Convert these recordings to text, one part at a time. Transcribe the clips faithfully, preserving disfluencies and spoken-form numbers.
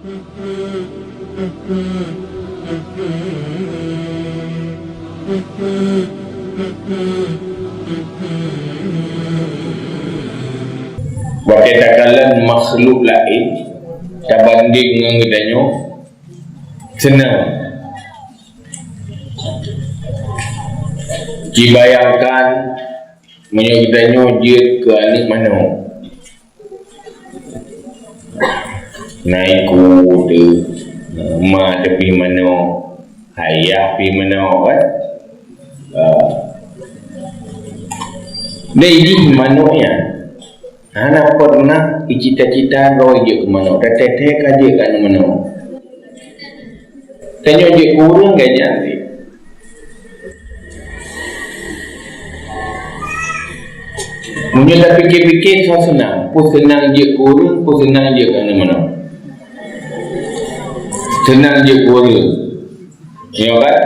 Watée takalon makhluk laén tabandéng ngon geutanyoe, seunang. Jibayangkan meunyoe geutanyoe jeuet keu aneuëk manok. Na ikeu teuh, ma teuh pih manok, ayah pih manok, kan? Ah. Dai jih manok nyan hana pernah jicita-cita droe jeuet keu manok, tateupeue ka jeuet keu aneuëk manok. Tanyoe jeuet keu ureuëng ka nyan cit. Meunyoe tapike-pike, soe seunang, peue seunang jeuet keu ureuëng, peue seunang jeuet keu aneuëk manok. Seunang jeuet keu ureuëng. Nyoe kan?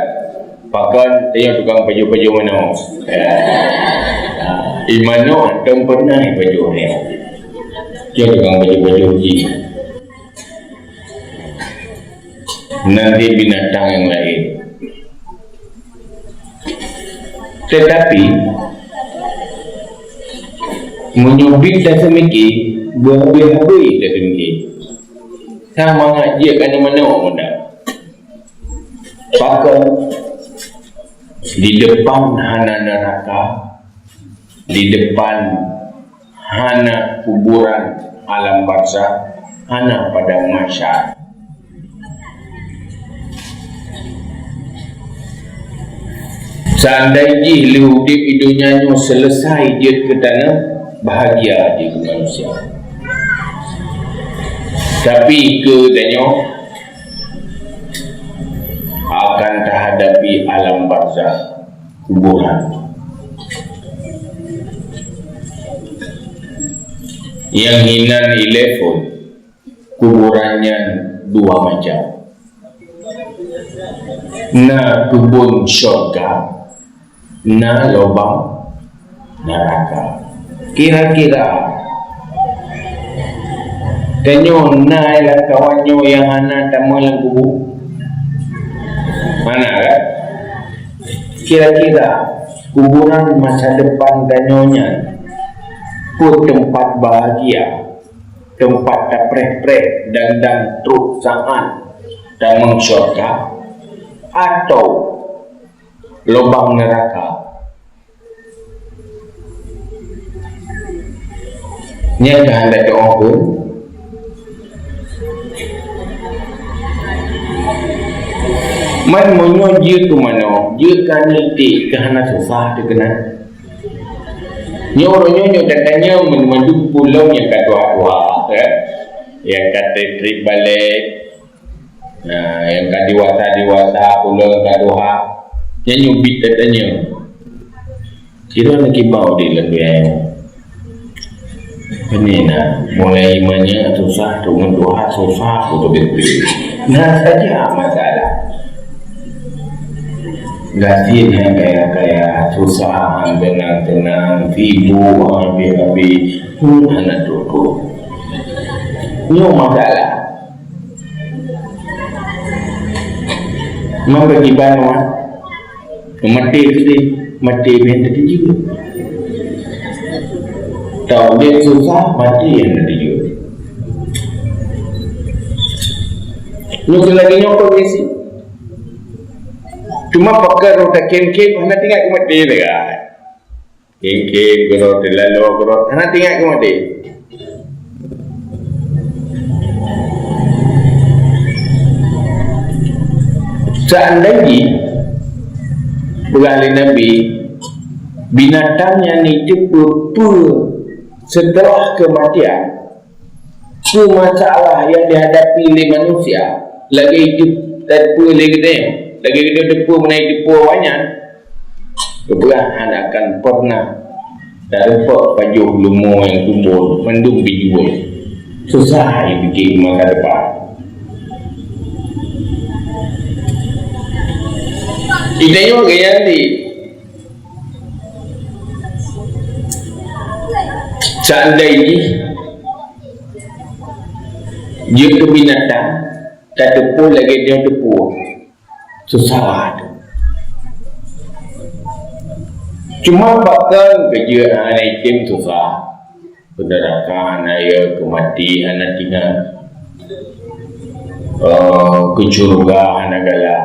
Pakon tanyoe tukang pajoh-pajoh manok. Imanok hantom pernah ipajoh nyoe. Nyoe tukang pajoh-pajoh jih. Nanti binatang nyang laén. Teutapi, meunyoe bit taseumike, beuhabéh-habéh taseumike. Sang mangat jeuet keu aneuëk manok meunan. Pakon? Di depan hana neuraka, di depan hana kuburan, alam barzakh, hana padang mahsyar. Seandai jih lheueh udeb di donya nyoe seuleusai jeuet keu tanoh, bahagia jih keu manusia. Tapi keu tanyoe akan tahadapi alam barzakh, kuburan. Nyang hinan ilée phon, kuburan nyan dua macam. Na keubon syurga, na lubang neuraka. Kira-kira tanyoe na lamkawan nyoe nyang hana tamong lam kubu? Hana, kan? Kira-kira kuburan masa depan tanyoe nyan peue teumpat bahagia, teumpat tapreh-preh dan, dan trok saát tamong syurga, atau lubang neuraka? Nyan keuhandak teu'oh keu man meunyoe jeuet keu manok, jeuet keu aneuëk, ka hana susah teuh keunan. Nyoe uroe nyoe, nyoe gata nyoe meunyoe mandum pulo nyang ka tuha-tuha, kan? Nyang ka treb-treb balek, nah, nyang ka dewasa-dewasa, pulo nyang ka tuha, nyan nyoe bit gata nyoe. Sidroe na kiban di lam dunia nyoe. Ini nah, mulai manyang susah, turun tuha susah, betul-betul. Nah saja masalah. Gasien nyang kaya-kaya, susah, tenang-tenang, sibuk, habis-habis. Hmm, hana cukup. Nyoe masalah. Memang bagaimana, Wan? Maté keudeh, maté bèk teujeuet. Tau udeb susah, maté nyang teujeuet. Nyoe lagèe nyoe kondisi. Cuma pakon roh takém-kém hana teuingat keu maté lagèe. Kém-kém keudroe, teulalo keudroe, hana teuingat keu maté. Seandai jih, peugah lé Nabi, binatang nyan jiteupeue peue seuteulah keumatian, peue masalah nyang jihadapi lé manusia, lagèe jiteupeue lé geutanyoe, lagèe geutanyoe teupeue meunan jiteupeue awaknyan, geupeugah hana akan pernah tareupok pajoh leumo nyang tumbon mandum jijuwai. Susah jipike masa depan. Geutanyoe geuyanti. Seandai jih Jeuet keu binatang, tateupeue lagée nyoe teupeue. Susah tu. Cuma pakon keujeuet hana item susah. Keu neuraka hana yo, keu maté hana tingat. Eh, keu syeuruga hana galak.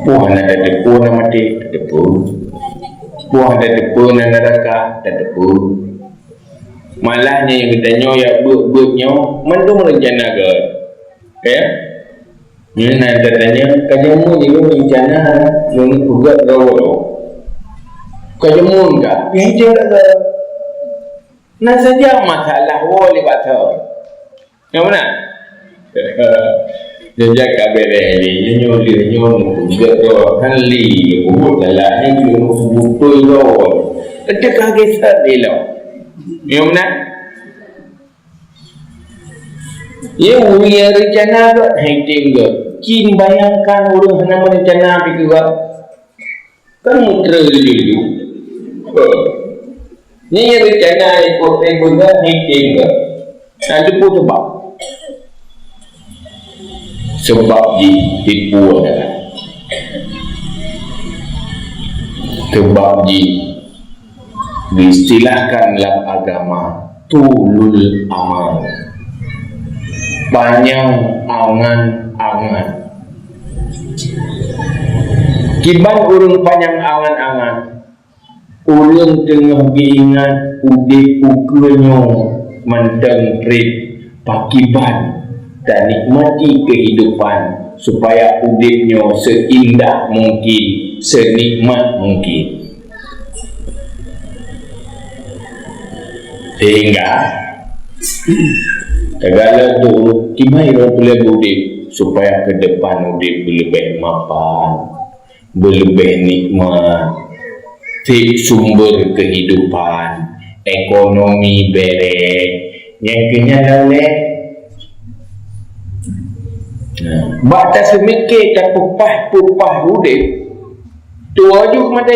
Peue hana tateupeue na maté, tateupeue. Peue hana tateupeue na neuraka, tateupeue. Malah nyang geutanyoe jak beuet-beuet nyoe mandum reuncana geuh. Ya? Nyan na tatanyong, ka jameun nyoe reuncana ngon peugöt droe. Ka jameun ka, nyan cit ka. Na saja masalah woe lé bak thon. Nyang mana? Jajak ka bereh lé, nyoe lé, nyoe peugöt droe. Kan lé, peugöt dalam ni, nyoe beutôi droe. Teuka geusat lé lom. Nyang mana? Ya, ureuëng nyang reuncana geuh, hai tem geuh. Cit bayangkan ureuëng hana meurencana pih geuh. Kan muteue laju-laju. Nyan nyang reuncana ikot tem geuh, hai tem geuh. Nah, teupeue sabab. Sabab jih tipu adalah. Sabab jih diistilahkan lam agama tulul amal, panyang angan-angan. Kiban ureuëng panyang angan-angan, ureuëng teungoh geuingat udeb ukeue nyoe mantong treb, pakiban tanikmati keuhidupan supaya udeb nyoe seindah mungkin, seunikmat mungkin. Sehingga segala tu kiban ureuëng peureulée udeb supaya keudepan udeb beuleubeh mapan, beuleubeh nikmat, cit sumber keuhidupan, ekonomi bereh, nyang keu nyan lom lé. Nah, bak taseumiké tapeupah-peupah udeb, tuwoe jeuet maté.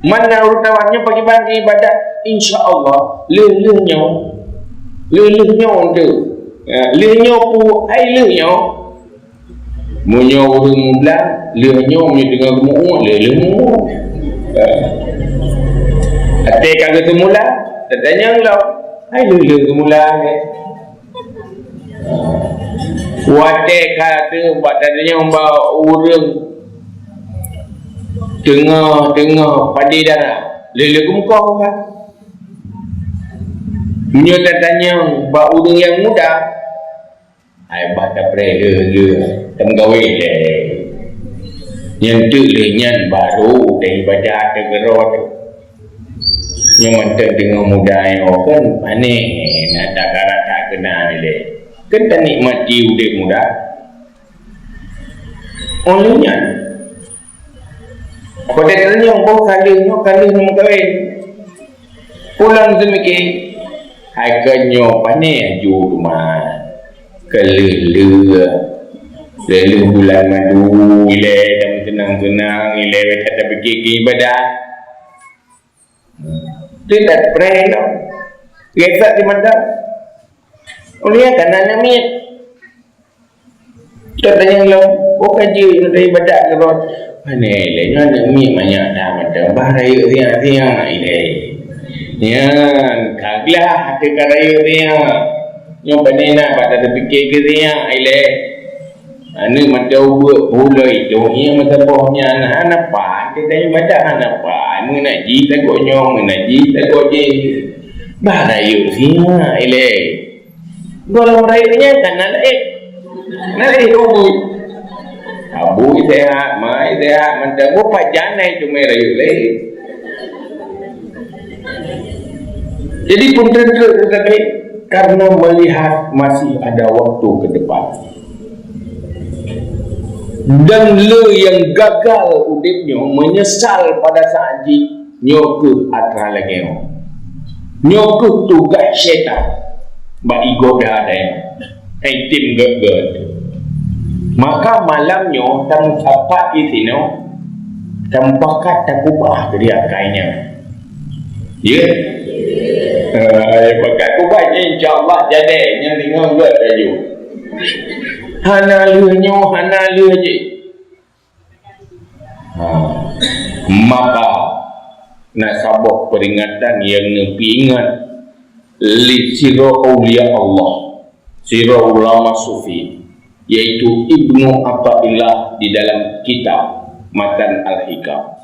Mana ureuëng awaknyan pakiban ibadat, insya Allah, lheueh-lheueh nyoe, lheueh-lheueh nyoe tu. Ya, lheueh nyoe pu, hai lheueh nyoe. Meunyoe ureuëng muda, lheueh nyoe meunyoe teungoh geumeu'ue, lheueh-lheueh meu'ue. Eh. Até ka geuteumula, tatanyong lom, hai lheueh-lheueh geumula lé. Watée ka teuh bak tatanyong bak ureuëng teungoh-teungoh padé dara, lheueh-lheueh geumeukoh ka. Meunyoe tatanyong bak ureuëng nyang muda, ai bah tapreh lheueh-lheueh, tameugawé lé. Nyan teuk lheueh nyan barô taibadat teugeurot. Nyoe mantong teungoh muda nyoe kan panéh, na takarat that keunan ilée. Kan tanikmati udeb muda. Óh lheueh nyan, padahai nyang boh ka lheueh nyoe ka lheueh meukawen. Pulang seumiké, hai ka nyoe panéh aju teuma. Ka lheueh-lheueh, lheueh bulan madu ilée, dan seunang-seunang ilée, wéh that tapiké keu ibadat. Tidak pernah. Gesek di mata. Oleh karena aneuk miet. Teuka tanyong lom, oh ka jeuet dari badak keurot. Pane lé nyoe aneuk miet manyak that mantong, bah rayeuk siang-siang ilée. Nyan, ka glah teuka rayeuk siang. Nyoe pane na bak tapiké keu siang ilée. Aneuk mantong ubeut, ulôi doh nyan meusaboh nyan, hana pat, teuka ibadat hana pat, meunan jih sagoe nyoe, meunan jih sagoe jih. Bah rayeuk siang ilée. Gohlom rayeuk nyan ka na laén. Na laén ubui. Abui sehat, mai sehat, mantong. Boh pajan na teumé rayeuk laén. Jadi, peuntreuk-treuk teutabé karena melihat masih ada waktu ke depan. Dan le nyang gagal udeb nyoe menyesal pada saat jih, nyoe kheueh atra lagée nyoe. Nyoe kheueh tugaih syaitan bak igoda dayah. Hai tem gét-gét. Maka malam nyoe tameusapat di sinoe, tamupakat takubah keu dia akai nyan. Ya. Eh, pakat kubat ni, insya Allah jadi. Nyang ringan buat laju. Hana lheueh nyoe, hana lheueh jih. Ha. Maka, na saboh peringatan nyang neupeuingat lé sidroe aulia Allah, sidroe ulama sufi, yaitu Ibnu Athaillah di dalam kitab Matan Al-Hikam.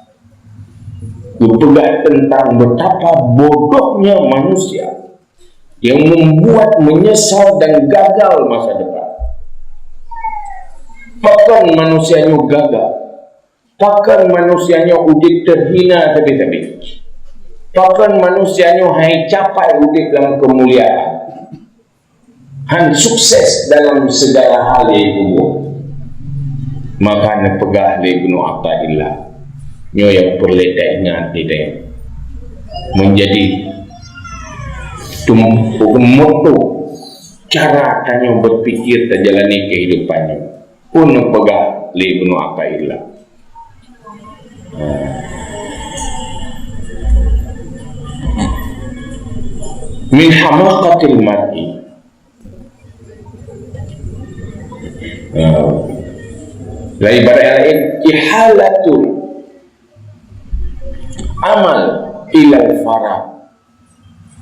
Geupeugah teuntang betapa bodohnya manusia yang membuat menyesal dan gagal masa depan. Pakon manusia nyoe gagal? Pakon manusia nyoe udép teuhina sabe-sabe? Pakon manusia nyoe hai capai udép lam keumuliaan? Han sukses dalam segala hal nyang ibubuet. Maka neupeugah lé Ibnu Athaillah, nyoe nyang peureulée taingat di dayah. Menjadi tum-, moto cara tanyoe berpikir tajalani kehidupan nyoe. Peue neupeugah lé Ibnu Athaillah. Min hamaqatil mar'i. Lain ibarat lain, ihalatul amal ilal faragh.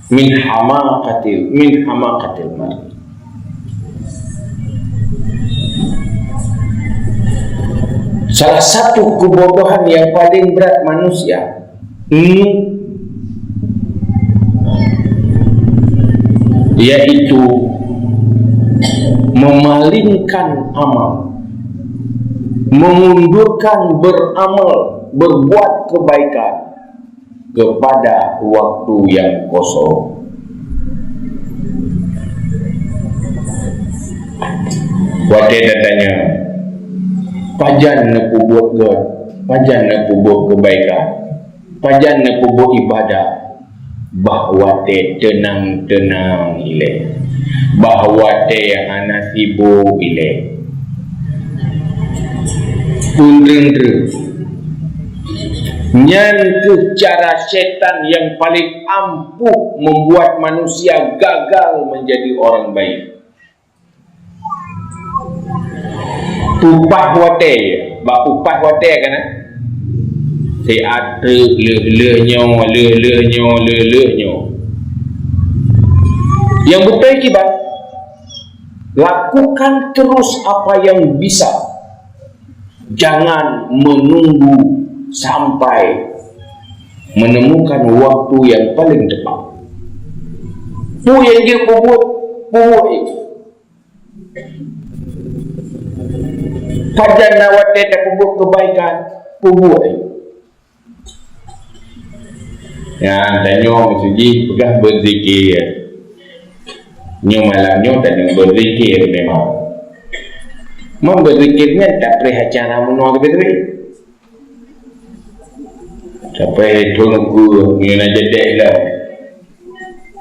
Min hamaqatil, min hamaqatil mar'i. Salah satu kebodohan yang paling berat manusia, hmm, yaitu memalingkan amal, mengundurkan beramal, berbuat kebaikan kepada waktu yang kosong. Watée tatanyong, pajan neupeubuet gét, pajan neupeubuet keubaikan, pajan neupeubuet ibadah, bah watée teunang-teunang ilée, bah watée hana sibok ilée. Peundreun-dreun. Nyan kheueh cara syaitan nyang paleng ampuh membuat manusia gagal menjadi orang baik. Peupah watée, bak peupah watée kan, eh? Siat treuk, lheueh-lheueh nyoe, lheueh-lheueh nyoe, lheueh-lheueh nyoe. Nyang beutôi kiban, lakukan terus apa yang bisa. Jangan menunggu sampai menemukan waktu yang paling tepat. Peue nyang jeuet peubuet, peubuet. Pajan na watée tapeubuet keubaikan, peubuet. Nyan, tanyoe meuseujid peugah beuzikir. Nyoe malam nyoe tanyoe beuzikir memang. Meunyoe beuzikir nyan tapreh acara meunoe teubiet-teubiet. Sampai thon ukeue, nyoe na jadeh lom.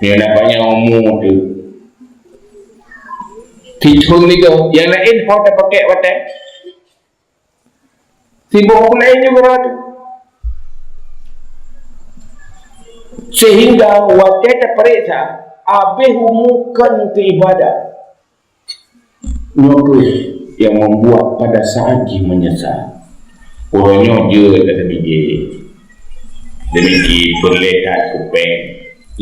Nyoe na panyang umu teuh. Sithon nyoe, nyang laén ho tapakek watée. Sibok ulée nyoe beurati. Sehingga watée tapareksa, abéh umu kon keu ibadah. Nyoe kheueh nyang membuat pada saat jih menyesal. Uroe nyoe jeuet that tabijé. Demikian peureulée that kupéng,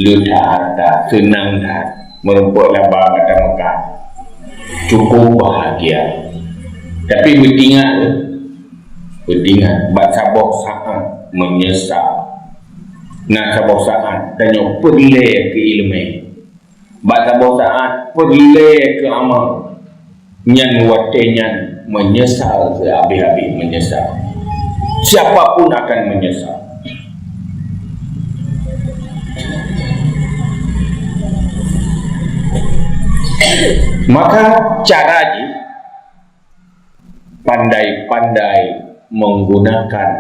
le that hareuta, seunang that, meurumpok laba mata Mekah. Cukup bahagia. Tapi beutingat, beutingat, bak saboh saát menyesal. Na saboh saát tanyoe peureulée keu iéleumé. Bak saboh saát peureulée keu amal. Nyan watée nyan menyesal, sehabéh-habéh menyesal. Siapa pun akan menyesal. Maka cara jih pandai-pandai menggunakan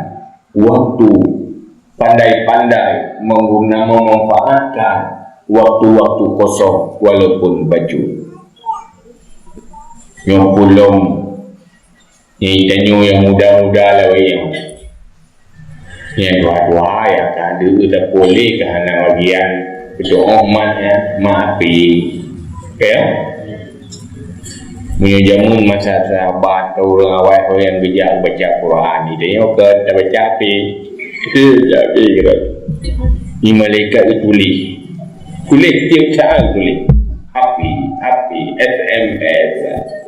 waktu, pandai-pandai mengguna, memanfaatkan waktu-waktu kosong walaupun bacut. Nyoe pulom, nyoe tanyoe nyang muda-muda lawét nyoe. Nyang dua-dua ya ka deuh tapoleh ka hana bagian. Beutôi, oh, mat, ya, mat api. Oke, ya? Meunyoe jameun masa sahabat atau ureuëng awai, oh, nyang geujak baca Quran, geutanyoe kon tabaca api. Tapi, kira. Ni malaikat geutuléh. Tuléh tiep saát tuléh. Api, api, S M S,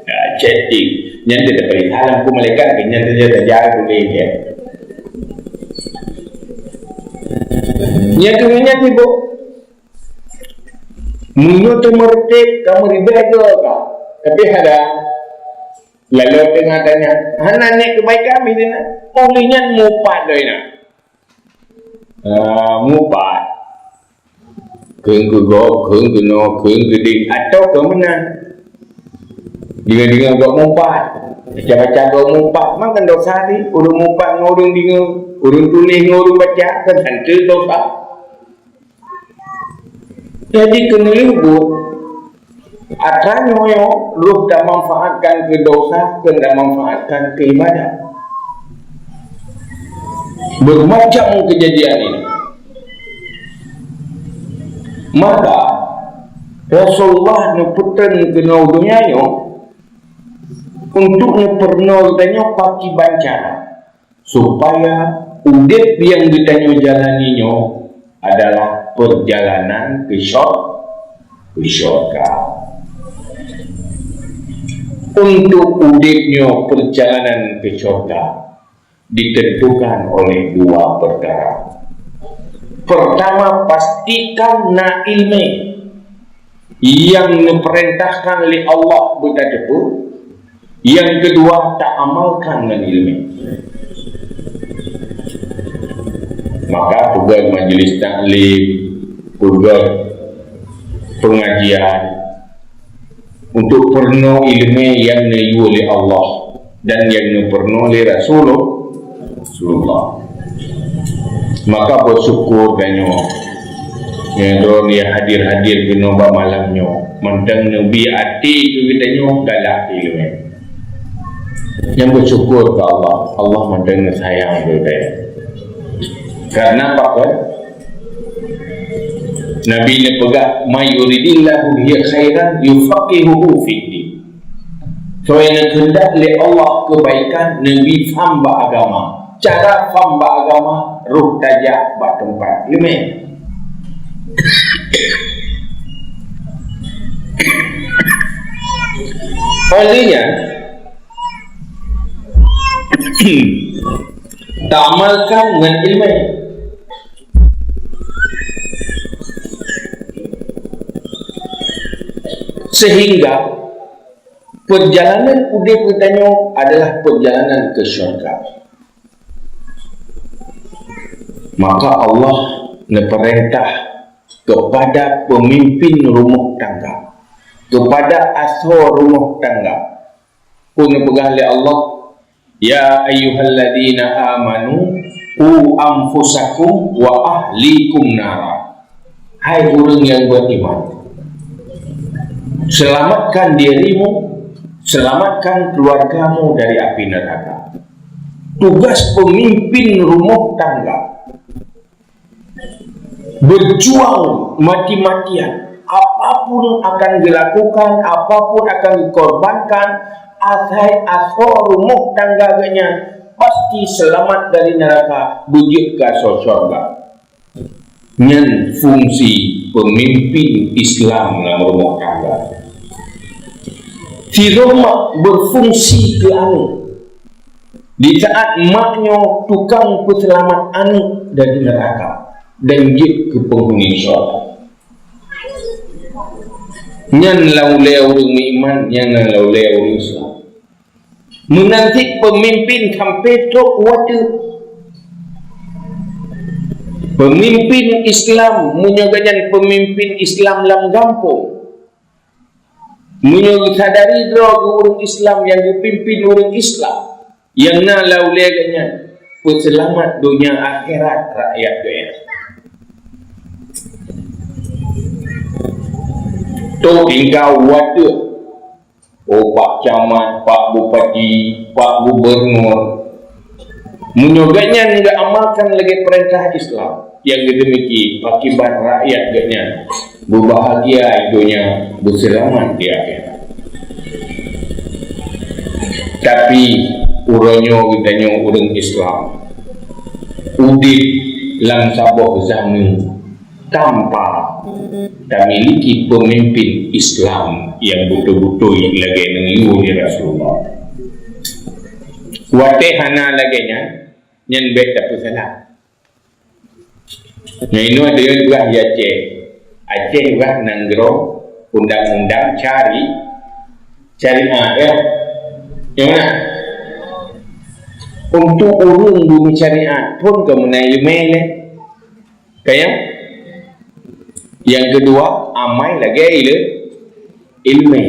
ya, chatting. Nyan dia tak boleh salam ke malaikat, nyan dia tak jaga tuléh dia. Nyan tu, nyan sibuk. Meunyoe teumeureutéb, ka meuribèe goe ka. Tapi hana. Lalu teungoh tanya, "Hana niet keubaikan meusidina?" Oh, lheueh nyan mupat lom inan. Ah, mupat. Kheun keu gob, kheun keunoe, kheun keudeh, atau keu meunan. Deungoe-deungoe gob mupat. Baca-baca gob mupat. Mangkon dosa di ureuëng mupat ngon ureuëng deungoe, ureuëng tuléh ngon ureuëng baca, kan tentu dosa. Jadi, keuneulheueh buet, atra nyoe roh tamanfaatkan keu dosa, kon tamanfaatkan keu ibadah. Bermacam kejadian ini. Maka, Rasulullah neupeutrön keunoe donya nyoe untuk neupeurunoe geutanyoe pakriban cara supaya udeb nyang geutanyoe jalani nyoe adalah peurjalanan keu syur-, keu syurga. Untuk udeb nyoe peurjalanan keu syurga ditentukan oleh dua perkara. Pertama, pastikan na ileumèe nyang neupeurintahkan lé Allah beutateupeue, nyang keudua, taamalkan ngon ileumèe. Maka peugöt majlis taklim, peugöt pengajian untuk peurunoe ileumèe nyang neuyue lé Allah dan nyang neupeurunoe lé Rasulullah. Rasulullah. Maka beusyukur tanyoe nyang droeneuh hadir-hadir keunoe bak malam nyoe, mantong neubi até keu geutanyoe galak ileumèe. Nyang beusyukur keu Allah, Allah mantong neusayang keu geutanyoe. Karena apa? Nabi neupeugah, "May yuridillahu bihi khairan yufaqihuhu fid din." Soe nyang neukeuheundak lé Allah keubaikan, neubi faham bak agama. Cara faham bak agama, roh tajak bak teumpat ileumèe. Oleh nyan, taamalkan ngon ileumèe. Sehingga peurjalanan udeb geutanyoe adalah peurjalanan keu syurga. Maka Allah neupeurintah kepada pemimpin rumoh tangga, kepada asoe rumoh tangga. Peue neupeugah lé Allah, "Ya ayyuhalladzina amanu, qu anfusakum wa ahlikum nara." Hai ureuëng nyang beriman, selamatkan dirimu, selamatkan keluargamu dari api neraka. Tugas pemimpin rumoh tangga, berjuang mati-matian. Apapun akan dilakukan, apapun akan dikorbankan, asai asoe rumoh tangga geuh nyan pasti selamat dari neraka, beujeuet keu asoe syurga. Nyan fungsi pemimpin Islam lam rumoh tangga. Sidroe mak berfungsi keu aneuk. Di saat mak nyoe tukang peuseulamat aneuk dari neraka dan jeuet keu peunghuni syurga. Nyan lam ulèe ureuëng meuiman, nyan lam ulèe ureuëng Islam. Meunan cit peumimpin sampoe trok u ateueh. Peumimpin Islam, meunyoe geuhnyan peumimpin Islam lam gampông, meunyoe geusadari droe geuh ureuëng Islam nyang geupimpin ureuëng Islam, nyang na lam ulèe geuhnyan, peuseulamat donya akhirat rakyat geuhnyan. Trok tinggai u ateueh, oh, pak camat, pak bupati, pak gubernur. Meunyoe geuhnyan geuamalkan lagèe peurintah Islam, Nyang geudemikian akibat rakyat geuhnyan beubahagia di donya, beuseulamat di akhirat. Tapi uroe nyoe geutanyoe ureuëng Islam udeb lam saboh zaman tanpa tamiliki peumimpin Islam nyang beutôi-beutôi lagée nyang geuyue lé Rasulullah. Watée hana lagée nyan, nyan bék tapeusalah. Nyoe inoe deungon ureuëng di Aceh. Aceh ureuëng nanggroe undang-undang syari-, syariat, ya. Nyang mana? Untuk ureuëng bunoe syariat pun keu meunan iéleumé lé. Kaya? Nyang keudua, amai lagée ilé-, iéleumé.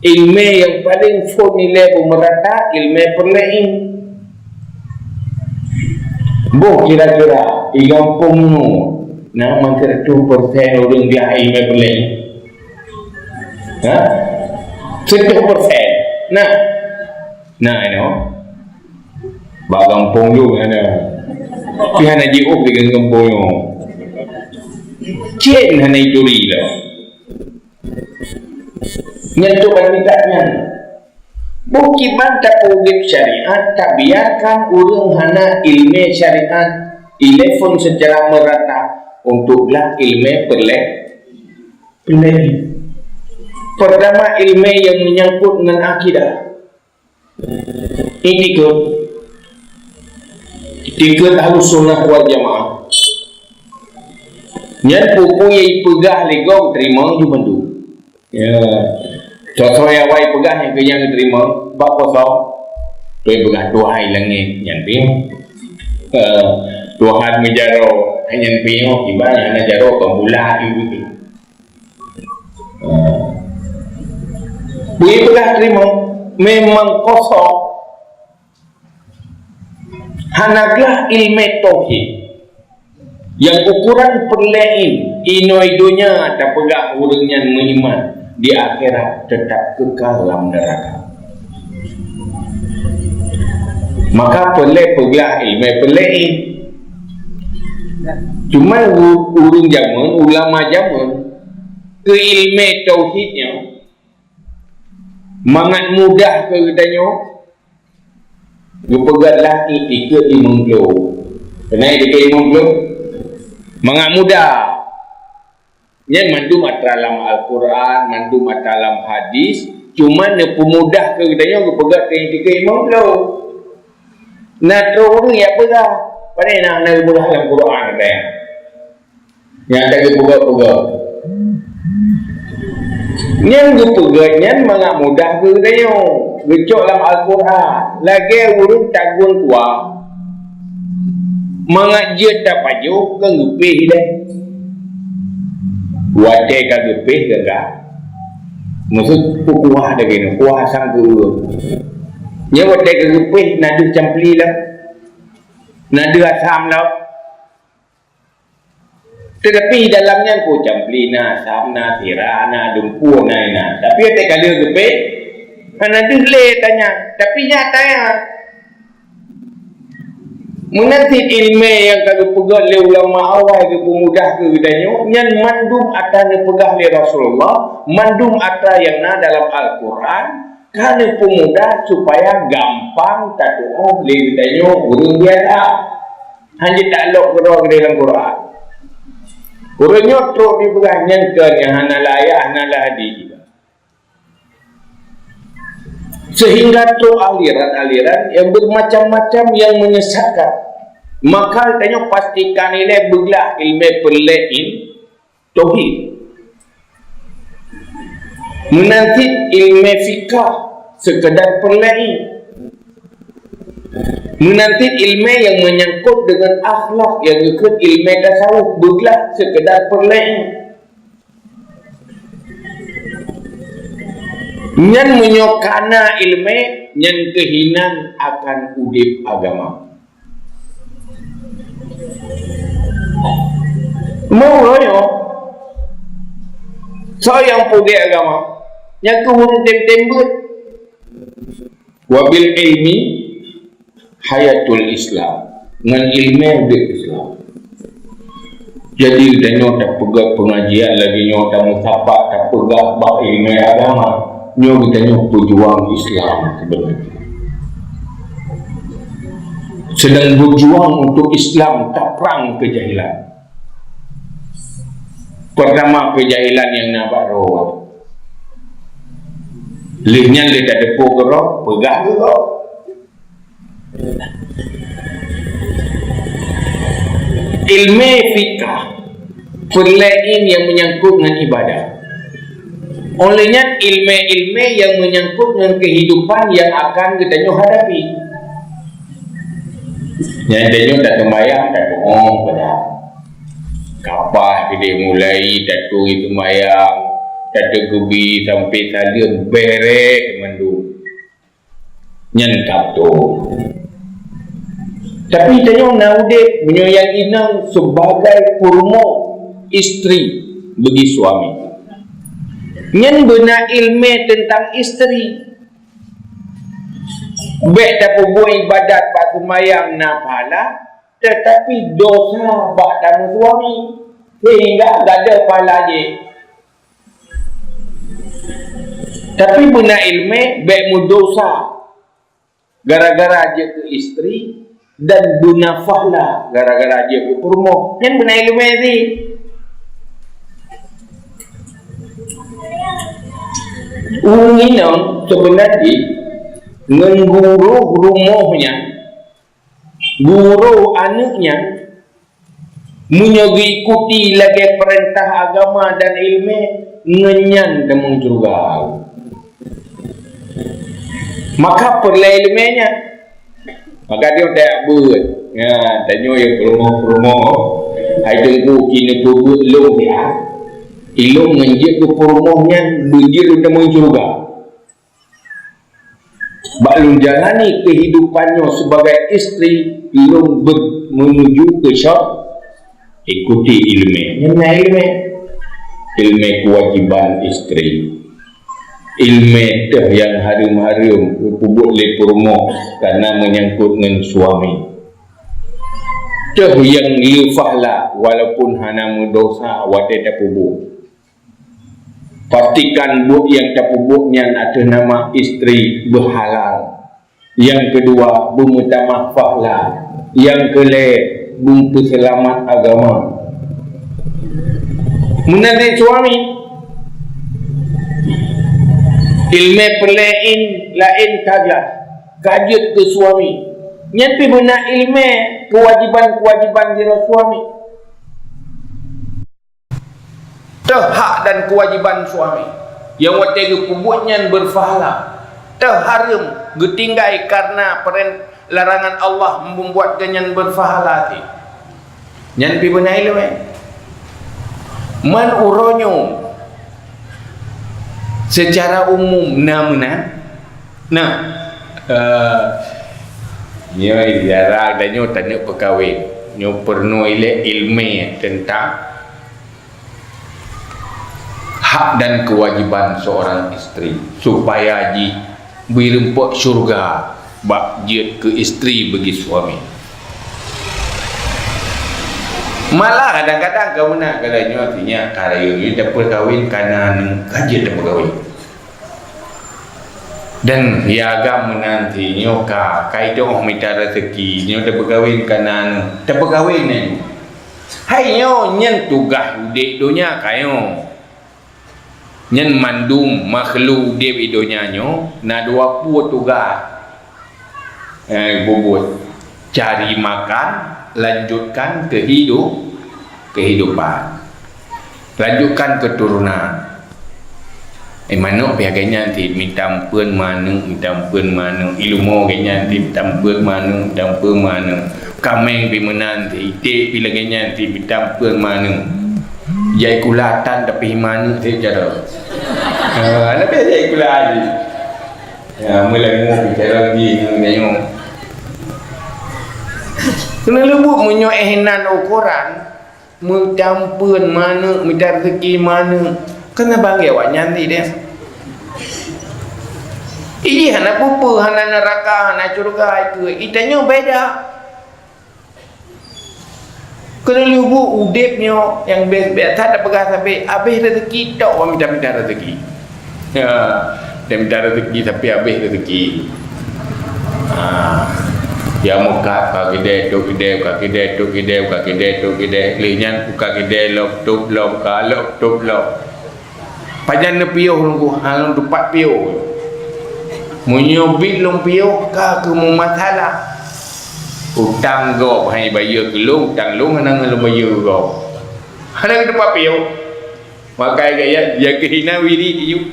Iéleumé nyang paleng phon ilée beumeurata, iéleumé peureulée. Boh kira-kira, di gampông nyoe, na mantong sireutoh persen ureuëng biasa iéleumé peureulée? Ha? Sireutoh persen. Nah. Nah, inoe. Bak gampông lôn hana. Tapi hana jiôh lé gampông nyoe. Cen hana ituri lom. Nyan tu banmita nyan. Bukon ban tapeugét syariat, tabiarkan ureuëng hana iéleumé syariat, ilée phon seucara meurata untuk gleh iéleumé peureulée, peureulée. Pertama, iéleumé nyang meunyangkot ngon akidah. Itikeuet, itikeuet Ahlussunnah wal Jamaah. Nyan peue-peue nyang ipeugah lé gob teurimong ju mandum. Ya. Soe-soe nyang awai peugah nyang keu nyang teurimong bak kosong. Peue peugah Tuhan langét nyan piôh. Eh, Tuhan meujaroe nyan piôh, iban hana jaroe kon bulat ibu tu. Bui peugah teurimong memang kosong. Hana gleh iéleumé tauhid. Nyang ukuran peureulée, inoe donya tapeugah ureuëng nyan meuiman, di akhirat teutap keukal lam neuraka. Maka peureulée peugah iéleumé peureulée. Cuma u-, ureuëng jameun, ulama jameun, keu iéleumé tauhid nyoe mangat mudah keu geutanyoe, geupeugét lah itikeuet limong ploh. Keunan itikeuet limong ploh mangat mudah. Nyan mandum atra lam Al-Quran, mandum atra lam hadis, cuma neupeumudah keu geutanyoe geupeugét keu itikeuet limong ploh. Na troh ureuëng nyang peugah, padahai na, na geupeugah lam Quran, ada. Nyang ka geupeugah-peugah. Nyang geupeugah nyan mangat mudah keu geutanyoe. Geucok lam Al-Quran. Lagée ureuëng tagun kuah. Mangat jeuet tapajoh keu geupéh ilée. Watée ka geupéh gagah. Maksud kuah lagée nyoe, kuah asam keu ureuëng. Nyan watée ka geupéh na deuh campli lom. Na deuh asam lom. Teutapi dalam nyan pun campli na, asam na, sira na, dungkue na, na. Tapi até ka lheueh geupéh, hana deuh lé tanya. Tapi nyata nyan. Meunan cit iéleumé nyang ka geupeugét lé ulama awai geupeumudah keu geutanyoe, nyan mandum atra neupeugah lé Rasulullah, mandum atra nyang na dalam Al-Quran, ka neupeumudah supaya gampang tatuoh lé geutanyoe ureuëng biasa. Hana jitaklok keudroe keudeh lam Quran. Ureuëng nyoe trok jipeugah nyan keu nyang hana layah, hana lahadi juga. Sehingga trok aliran-aliran yang bermacam-macam yang menyesatkan. Maka tanyoe pastikan ilée beuglah iéleumé peureulée in tauhid. Meunan cit iéleumé fikah sekedar peureulée. Meunan cit iéleumé nyang menyangkut dengan akhlak nyang geukheun iéleumé tasawuf beuglah sekedar peureulée. Nyan meunyoe kana iéleumé nyan keuhinan akan udeb agama. Meunyoe soe nyang peudeh agama, nyan keuh ureuëng tem-tem beuet. Wabil ilmi hayatul Islam. Ngon iéleumé udeb Islam. Jadi, tanyoe tapeugah pengajian lagèe nyoe, tameusapat, tapeugah bak ileumèe agama. Nyoe geutanyoe peujuang Islam sebenarnya. Sedang berjuang untuk Islam, taprang keujahilan. Pertama, keujahilan nyang na bak droe. Lheueh nyan lé tateupeue keudroe, peugah keudroe. Ileumèe fikah, peureulèe nyang meunyangkot ngon ibadah. Óh lheueh nyan, ileumèe-ileumèe nyang meunyangkot ngon keuhidupan nyang akan geutanyoe hadapi. Nyan tanyoe taseumayang, tadoa pada. Ka paih keudéh mulai taturi seumayang, tateukeubie sampoe saleuem, bèrèh mandum. Nyan ka beutôi. Tapi tanyoe na udép meunyoe nyang inong sebagai peurumoh, istri bagi suami. Nyan beuna ileumèe teuntang istri. Bèk tapeubuet ibadat bak seumayang na pahala, teutapi dosa bak tamu suami, sehingga gadôh pahala jih. Tapi beuna ileumèe bèk meudosa gara-gara jeuet keu istri dan beuna pahala gara-gara jeuet keu peurumoh. Nyan beuna ileumèe sih. Ureueng inong seubeuna jih ngon guru rumoh nyan, guru aneuk nyan, meunyoe geuikuti lagèe peurintah agama dan ileumèe, ngon nyan tamong syeuruga. Maka peureulèe ileumèe nyan. Maka tanyoe tajak beuet. Nyan, tanyoe nyang peurumoh-peurumoh. Hai teungku, keuneuk peubeuet lôn siat. Ilôn ngon jeuet keu peurumoh nyan beujeuet lôn tamong syeuruga. Bak lôn jalani keuhidupan nyoe sibagai istri, lôn beu-, meunuju keu syeuruga. Ikuti ileumèe. Nyan na ileumèe. Ileumèe keuwajiban istri. Ileumèe teuh nyang hareuem-hareuem geupeubuet lé peurumoh kareuna meunyangkot ngon suami. Teuh nyang le pahala walaupun hana meudosa watèe tapeubuet. Pastikan buet nyang tapeubuet nyan ateueh nama istri beuhalal. Nyang keudua, beumeutamah pahala. Nyang keulhèe, beumeuseulamat agama. Meunan cit suami. Ileumèe peureulèe laén ka glah, ka jeuet keu suami. Nyan pih beuna ileumèe keuwajiban-keuwajiban sidroe suami. Teuh hak dan keuwajiban suami nyang watèe geupeubuet nyan beupahala, teuh hareuem geutinggai kareuna peuren-, larangan Allah, meumbuat geuh nyan beupahala cit. Nyan pih beuna ileumèe. Man uroe nyoe seucara umum na meunan. Nah, eh, nyoe jarang tanyoe taneuk peukawen. Nyoe peurunoe ilèe ileumèe teuntang hak dan keuwajiban seorang istri, supaya jih beuirumpok syeuruga bak jeuet keu istri bagi suami. Malah kadang-kadang ka meunan, kalau nyoe sinyak ka rayeuk nyoe tapeukawen kana aneuk ka jeuet tapeukawen. Dan ya agam meunan sinyoe ka, ka idong mita raseuki, nyoe tapeukawen kana aneuk, tapeukawen nyan. Hai nyoe nyan tugaih udép donya ka nyoe. Nyan mandum makhluk udép di donya nyoe na dua pue tugaih. Eh, bubuet. Cari makan, lanjutkan kehidup-, kehidupan. Lanjutkan keturunan. Eh, manok pih lagèe nyan cit, mita ampeuen manok, mita ampeuen manok. Ileumèe lagèe nyan cit, mita ampeuen manok, mita ampeuen manok. Kaméng pih meunan cit, iték pih lagèe nyan cit, mita ampeuen manok. Jai kula tan tapi manok cit cara. Ah, tapi jai kula cit. Ya, meulangô bicara lagi nyoe. Keuneuk leubuet meunyoe eh nan ukoran, meutampeuen manok, mita raseuki manok, keuneuk banggai awaknyan di deh. Ijih hana peue-peue, hana neuraka, hana syeuruga, itu. Itanyoe beda. Keuneulheueh buet udeb nyoe nyang biasa tapeugah sabe, abeh rezeki tok, mita-mita rezeki. Ya, dan mita rezeki sampai abeh rezeki. Ha. Ya, muka ka kidai, tok kidai, ka kidai, tok kidai, ka kidai, tok kidai. Lheueh nyan ka kidai lom, top lom, ka lom, top lom. Pajan neupiôh lôn ku, ha, lôn tupat piôh. Meunyoe bit lôn piôh, ka keuh meumasalah. Utang gob hai bayeue keu lôn, utang lôn hana lôn bayeue gob. Hana keuh tupat piôh. Makai gaya, ya keuh hina wirid iyup.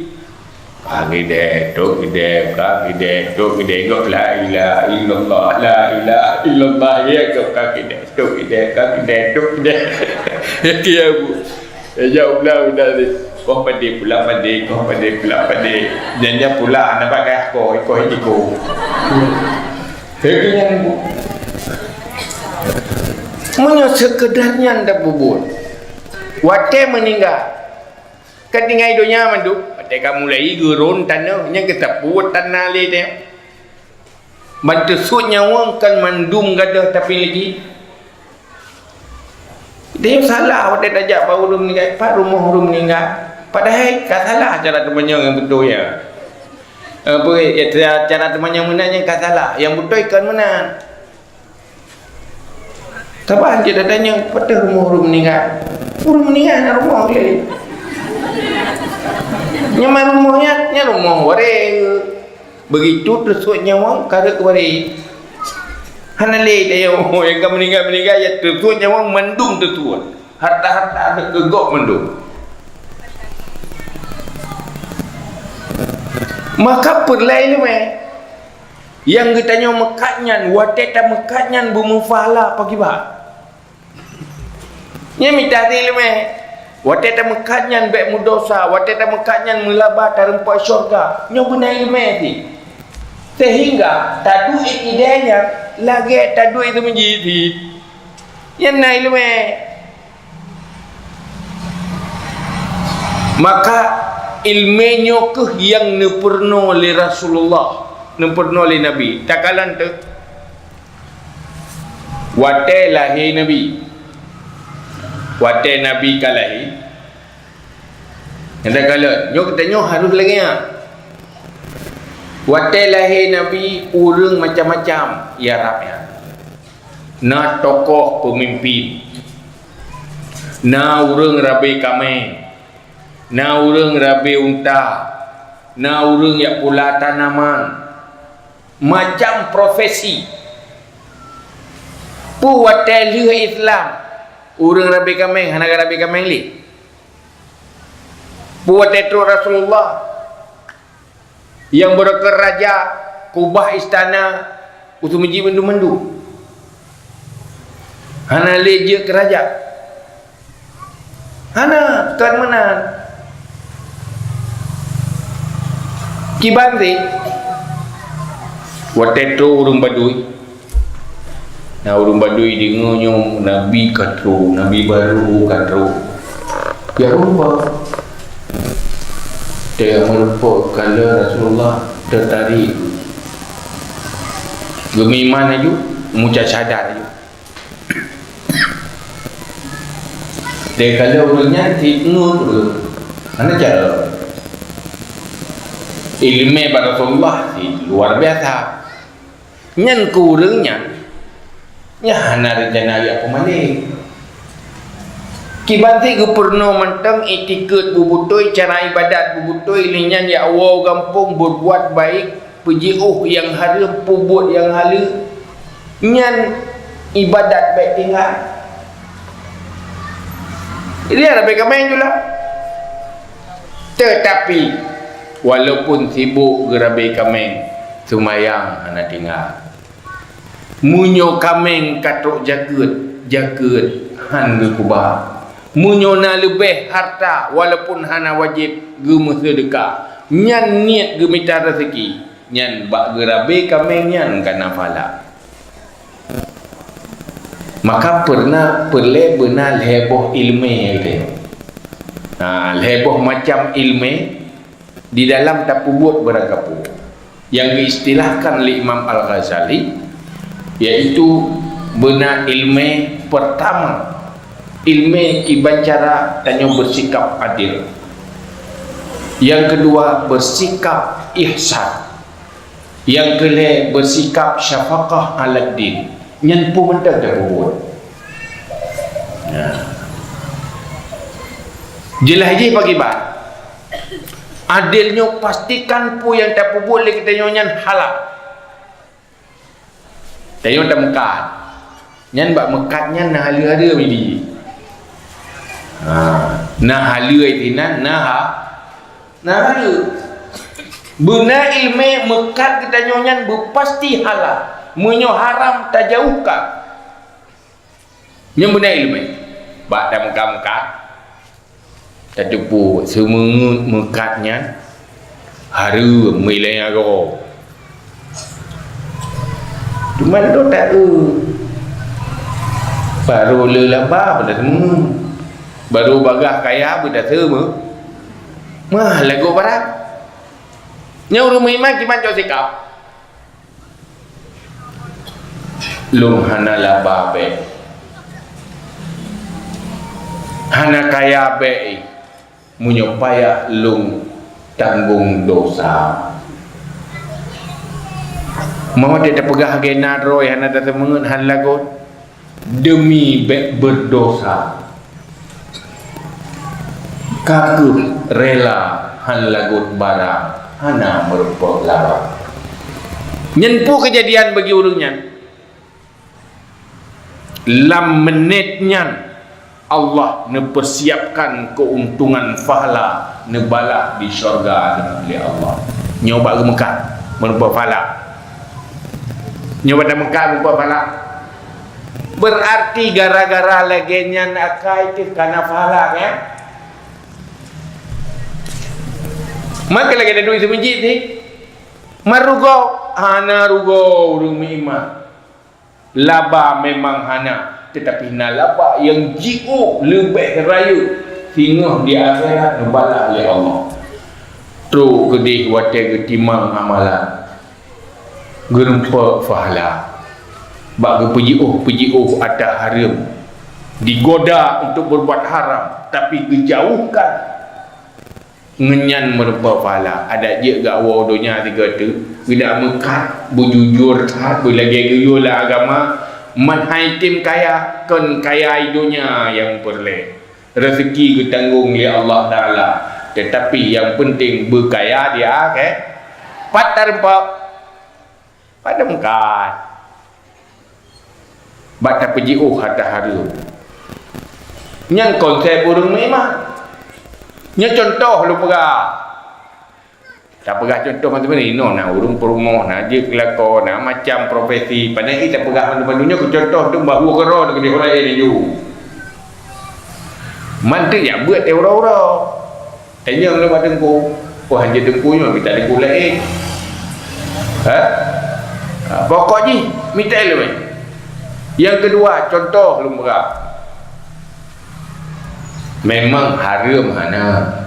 Ka kidai, tok kidai, ka kidai, tok kidai, gob la ilaha illallah, la ilaha illallah, ya gob ka kidai. Tok ideh, ka ideh, tok ideh. Ya, ya, Bu. Ya, ya, ulang, ulang ni. Koh padé, pulang padé, koh padé, pulang padé. Jangan pulang, anak pakai koh, koh iko. Jadi yang, Bu. Meunyoe sekedar nyan dak bubur. Watée meuninggai. Kan tinggai donya mandum. Watée ka mulai geuron tanoh, nyang geusapeue tanah lé teh. Ban teusut nyawöng kan mandum gadôh tapi lagi. Dia salah watée tajak bak ureuëng meuninggai, pat rumoh ureuëng meuninggai. Padahai ka salah cara teumanyong nyang beutôi ya. Apa ya, cara, cara teumanyong meunan nyang ka salah, nyang beutôi kon meunan. Saban cit tatanyong, pat rumoh ureuëng meuninggai? Ureuëng meuninggai na rumoh lé. Nyang rumoh nyan, nyan rumoh waréh. Begitu teusut nyawöng ka rhot waréh. Hana lé tayue, oh, nyang ka meuninggai-meuninggai, ya teusut nyawöng mandum teusut. Harta-harta rhot keu gob mandum. Maka peureulée ileumé. Nyang geutanyoe meukat nyan, watée tameukat nyan beumeupahala pakiban. Nyan mita ileumé. Watée tameukat nyan bék meudosa, watée tameukat nyan meulaba tareumpok syurga. Nyoe beuna ileumé cit. Sehingga taduek ideh nyan lagée taduek seumeujih cit. Nyan na ileumé. Maka ileumé nyoe keuh nyang neupeurunoe lé Rasulullah, neupeurunoe lé Nabi. Takalon teuh. Watée lahé Nabi. Watée Nabi ka lahé. Nyang takalon, nyoe geutanyoe harôh lagée nyan. Watée lahé Nabi, ureuëng macam-macam i Arab nyan. Na tokoh peumimpin, na ureuëng rabe kaméng, na ureuëng rabe unta, na ureuëng jak pula tanaman, macam profesi. Peue watée lheueh Islam, ureuëng rabe kaméng hana rabe kaméng lé. Peue watée trok Rasulullah, nyang beureukat raja, kubah istana, useumeujih mandum-mandum. Hana lé jeuet keu raja. Hana, kon meunan. Kiban cit, watée trok ureuëng Badui, na ureuëng Badui deungoe nyoe Nabi ka trok, Nabi barô ka trok. Ya Allah. Teumeureumpok kala Rasulullah teutarik. Geumeuiman laju, muca syahadat laju. Teukalon ureuëng nyan cit ngon ureuëng. Hana cara. Ileumé bak Rasulullah cit luar biasa. Nyan keu ureuëng nyan, nyan hana reuncana jak peumaleng. Kiban cit geupeurunoe mantong iktikeuet beubeutôi, cara ibadat beubeutôi, lheueh nyan jak woe gampông beubuet baik, peujiôh nyang hareuem, peubuet nyang haleue, nyan ibadat bék tinggai. Jadi, hana bék kaméng jula. Teutapi, walaupun sibok geurabe kaméng, seumayang hana tinggai. Meunyoe kaméng ka trok jakeuet, jakeuet han geukuba. Meunyoe na leubeh harta, walaupun hana wajéb, geumeuseudeukah. Nyan niet geumita raseuki, nyan bak geurabe kaméng nyan ka na pahala. Maka peureuna peureulée beuna lhée boh ileumé, gitu. Nah, lhée boh macam ileumé di dalam tapeubuet barang kapeue. Nyang geuistilahkan lé Imam Al-Ghazali, yaitu beuna ileumé peurtama, Ileumèe kiban cara tanyoe beusikap adil. Nyang keudua, beusikap ihsan. Nyang keulhèe, beusikap syafaqah alad din. Nyan peue mantong tapeubuet. Nah. Jeulaih jih pakriban. Adil nyoe pastikan peue nyang tapeubuet lé geutanyoe nyan halal. Tanyoe tameukat. Nyan bak meukat nyan na hareuem-hareuem di. Ha, na hareuem di nan, na ha-, na hareuem. Beuna ileumèe meukat geutanyoe nyan beupasti halal. Meunyoe haram, tajauhkan. Nyan beuna ileumèe. Bak tameukat-meukat. Tateupeue seumeungeut meukat nyan hareuem meulai agoe. Teuma lôn taeu, barô le laba beutaseumeu, barô bagaih kaya beutaseumeu, mah lagoe barang. Nyan ureueng meuiman kiban cok sikap. Lôn hana laba bèk, hana kaya bèk, meunyoe payah lôn tanggong dosa. Meunyoe tapeugah lagèe na droe hana taseumeungeut hana lagot, deumi bèk beudosa. Ka kheueh rela hana lagot barang, hana meurumpok laba. Nyan peue keujadian bagi ureueng nyan? Lam menit nyan, Allah neupeusiapkan keuntungan pahala neubalah di syurga lé Allah. Nyoe bak geumeukat meurumpok pahala. Nyoe bak tameukat meurumpok pahala. Beurarti gara-gara lagèe nyan akai teuh kana pahala, kan? Maka lagèe taduek seumeujid sih. Marugoe, hana rugoe ureueng meuiman. Laba memang hana, teutapi na laba nyang jiôh leubeh rayeuk singoh di akhirat neubalah lé Allah. Trok keudeh watèe geutimang amalan. Geurumpok pahala bak geupeujiôh-peujiôh ata hareuem, digoda untuk berbuat haram, tapi geujauhkan ngon nyan meurumpok pahala. Adak jeuet gak woe donya sigoe teuk, geudak meukat, beujujur that, beulagèe geuyue lam agama, meuhai tem kaya, kon kaya donya nyang peureulèe. Rezeki geutanggong lé Allah Taala, teutapi nyang peunteng beukaya di akhé-, pat tarumpok, pat tameukat, bak tapeujiôh ata hareuem. Nyan konsep ureueng meuiman. Nyoe cuntoh lôn peugah. Tapeugah cuntoh macam ni, inoe na ureueng peurumoh, na jeuet keu lakoe, na macam profesi. Padahai tapeugah bantu-bantu nyoe keu cuntoh, untuk bahwa keudroe keudeh ureueng laén laju. Mantöng jak beuet teuh uroe-uroe. Tanyong lôn bak teungku, "Oh, hanjeuet teungku nyoe, mita teungku laén." Ha? Ha, pokok jih mita ileumu. Nyang keudua, cuntoh lôn peugah. Memang hareuem hana.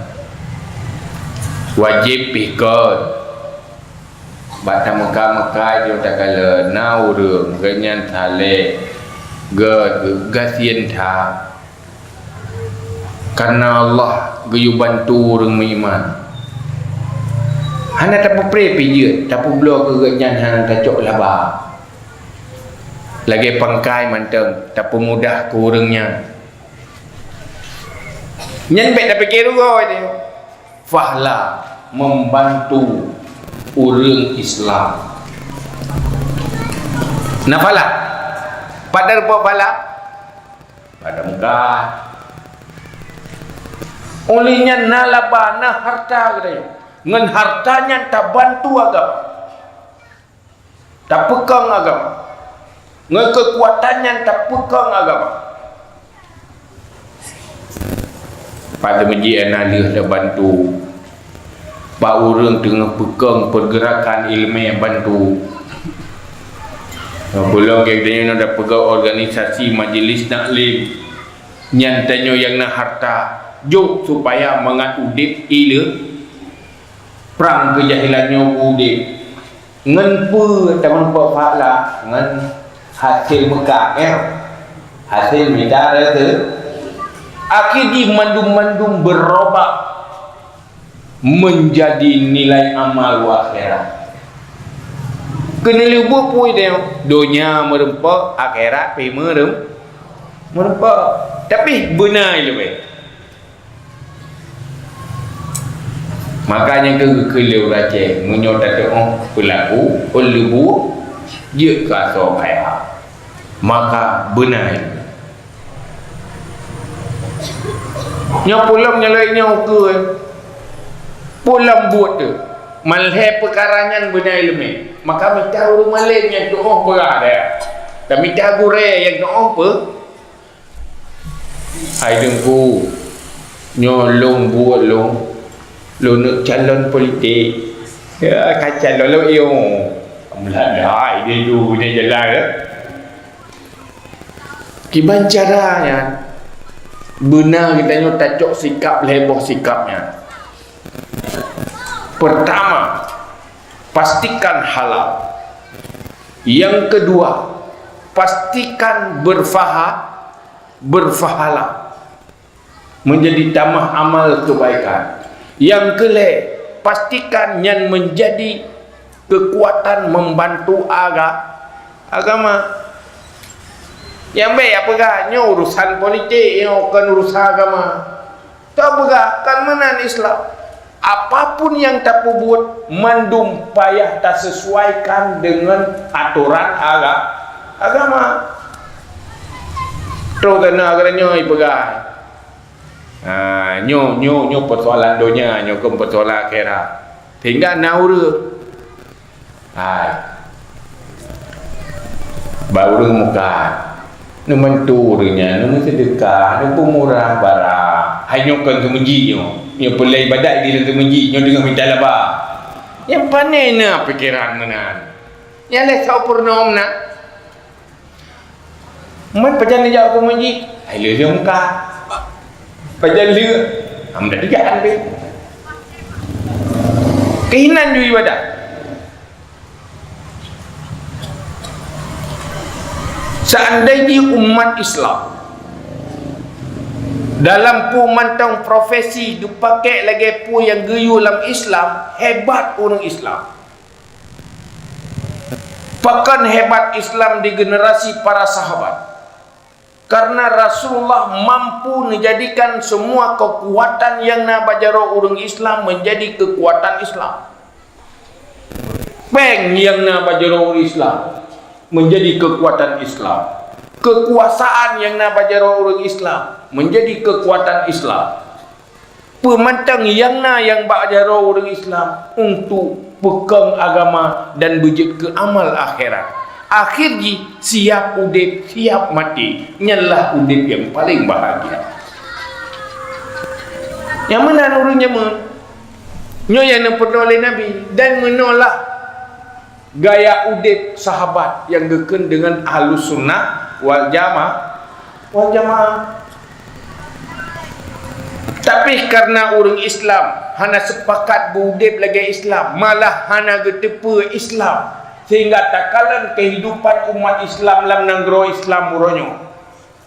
Wajéb pih kon. Bak tameuka-meuka jih takalon na ureueng geuh nyan saleh, gét, gasien that. Kareuna Allah geuyue bantu ureueng meuiman. Hana tapeupreh pih jeuet, tapeubloe keu geuh nyan hana tacok laba. Lagée pangkai mantong tapeumudah keu ureueng nyan. Nyan bék tapike rugoe teuh. Fahla membantu ureueng Islam. Na fahla? Pada rupa fahla? Pada muka. Oleh nyan na laba, na harta geutanyoe. Ngon harta nyan tabantu agama. Tapeukong agama. Ngon keukuatan nyan tapeukong agama. Pada meuji na lheueh tabantu. Bak ureueng teungoh peukong peurgeurakan ileumèe bantu. Peulom geutanyoe na tapeugah organisasi majelis taklim. Nyan tanyoe nyang na harta, jok supaya mangat udép ileu prang keujahilan nyoe udép. Ngon peue tameupok pahala? Ngon hasé meukat, ya. Hasé mita rezeki. Akhé jih mandum-mandum beurobah meunjadi nilai amal u akhirat. Keuneulheueh buet peue teuh, donya meureumpok, akhirat pih meureuem-, meureumpok. Tapi beuna leubeh. Maka nyan keuh geukheun lé ureueng Aceh, meunyoe tateu'oh peulaku, ôn leubu, jeuet keu asoe kaya. Maka beuna. Nyoe peulom nyoe lagèe nyoe ukeue. Peulom buet teuh. Malhèe peukara nyan beuna ileumèe. Maka mita ureueng malém nyang tu'oh peugah deh. Dan mita gurèe nyang tu'oh peu-, Hai Teungku, nyoe lôn buet lôn, lôn neuk calon politik. Ya, ka calon lôn, yo. Meulat-lat, dia tu, dia jalan, ya. Kiban cara nyan, beuna geutanyoe tacok sikap lhèe boh sikap nyan. Pertama, pastikan halal. Yang kedua, pastikan berfaha-, berfahala, menjadi tamah amal kebaikan. Yang keulhèe, pastikan nyan menjadi kekuatan membantu aga-, agama. Nyang bèk ya peugah, nyoe urusan politik, nyoe kon urusan agama. Tapeugah kan meunan Islam. Apapun nyang tapeubuet, mandum payah tasesuaikan deungon atoran aga-, agama. Troh keunan geutanyoe peugah. Ha, nyoe, nyoe, nyoe persoalan donya, nyoe kon persoalan akhirat. Sehingga na ureueng Hai. Bak ureueng mukat. Neubantu ureueng nyan, neumeuseudeukah, neupeumurah barang. Hai nyoe kon keumeujih nyoe. Nyoe peuleueh ibadat di dalam keumeujih, nyoe teungoh mita laba. Nyang pané na pikeran meunan. Nyang lé soe peurunoe na. Man pajan neujak u keumeujih, hai lheueh-lheueh muka. Pajan lheueh, hana tiga kan pih. Keuhinan ju ibadat. Seandai jih umat Islam dalam peue mantong profesi geupakèk lagèe peue nyang geuyue lam Islam, hebat ureueng Islam. Pakon hebat Islam di generasi para sahabat? Karena Rasulullah mampu menjadikan semua kekuatan yang na bak jaroe ureueng Islam menjadi kekuatan Islam. Péng yang na bak jaroe ureueng Islam menjadi kekuatan Islam. Kekuasaan yang na bak jaroe ureueng Islam menjadi kekuatan Islam. Peumantang nyang na nyang bak jaroe ureueng Islam untuk peukong agama dan beujeuet keu amal akhirat. Akhé jih siap udép, siap maté. Nyan lah udép nyang paleng bahagia. Nyang meunan ureueng jameun. Nyoe nyang neupeunoh lé Nabi dan meunoe lah gaya udép sahabat nyang geukheun deungon Ahlus Sunnah wal Jama-, wal Jamaah. Tapi karena ureueng Islam hana sepakat beu udép lagèe Islam, malah hana geuteupeue Islam, sehingga takalon kehidupan umat Islam lam nanggroe Islam uroe nyoe.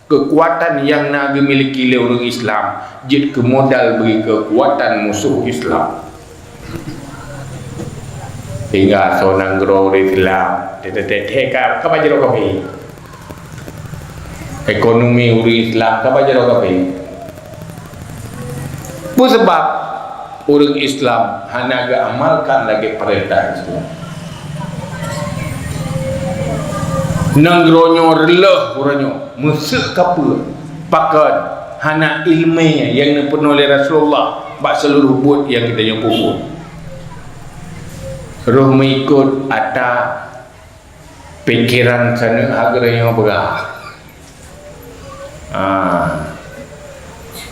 Keukuatan nyang na geumiliki lé ureueng Islam jeuet keu modal bagi keukuatan musoh Islam. Sehingga soe nanggroe ureueng Islam, teuh-teuh ka, ka bak jaroe kafé. Ekonomi ureueng Islam ka bak jaroe kafé. Peue sabab? Ureueng Islam hana geuamalkan lagèe peurintah Islam. Nanggroe nyoe reuloh uroe nyoe, meuseuk kapeue, pakon hana ileumèe nyang neupeunoh lé Rasulullah bak seuluruh buet nyang geutanyoe peubuet. Roh meuikot ata pikeran saneuk hak geutanyoe peugah. Ah.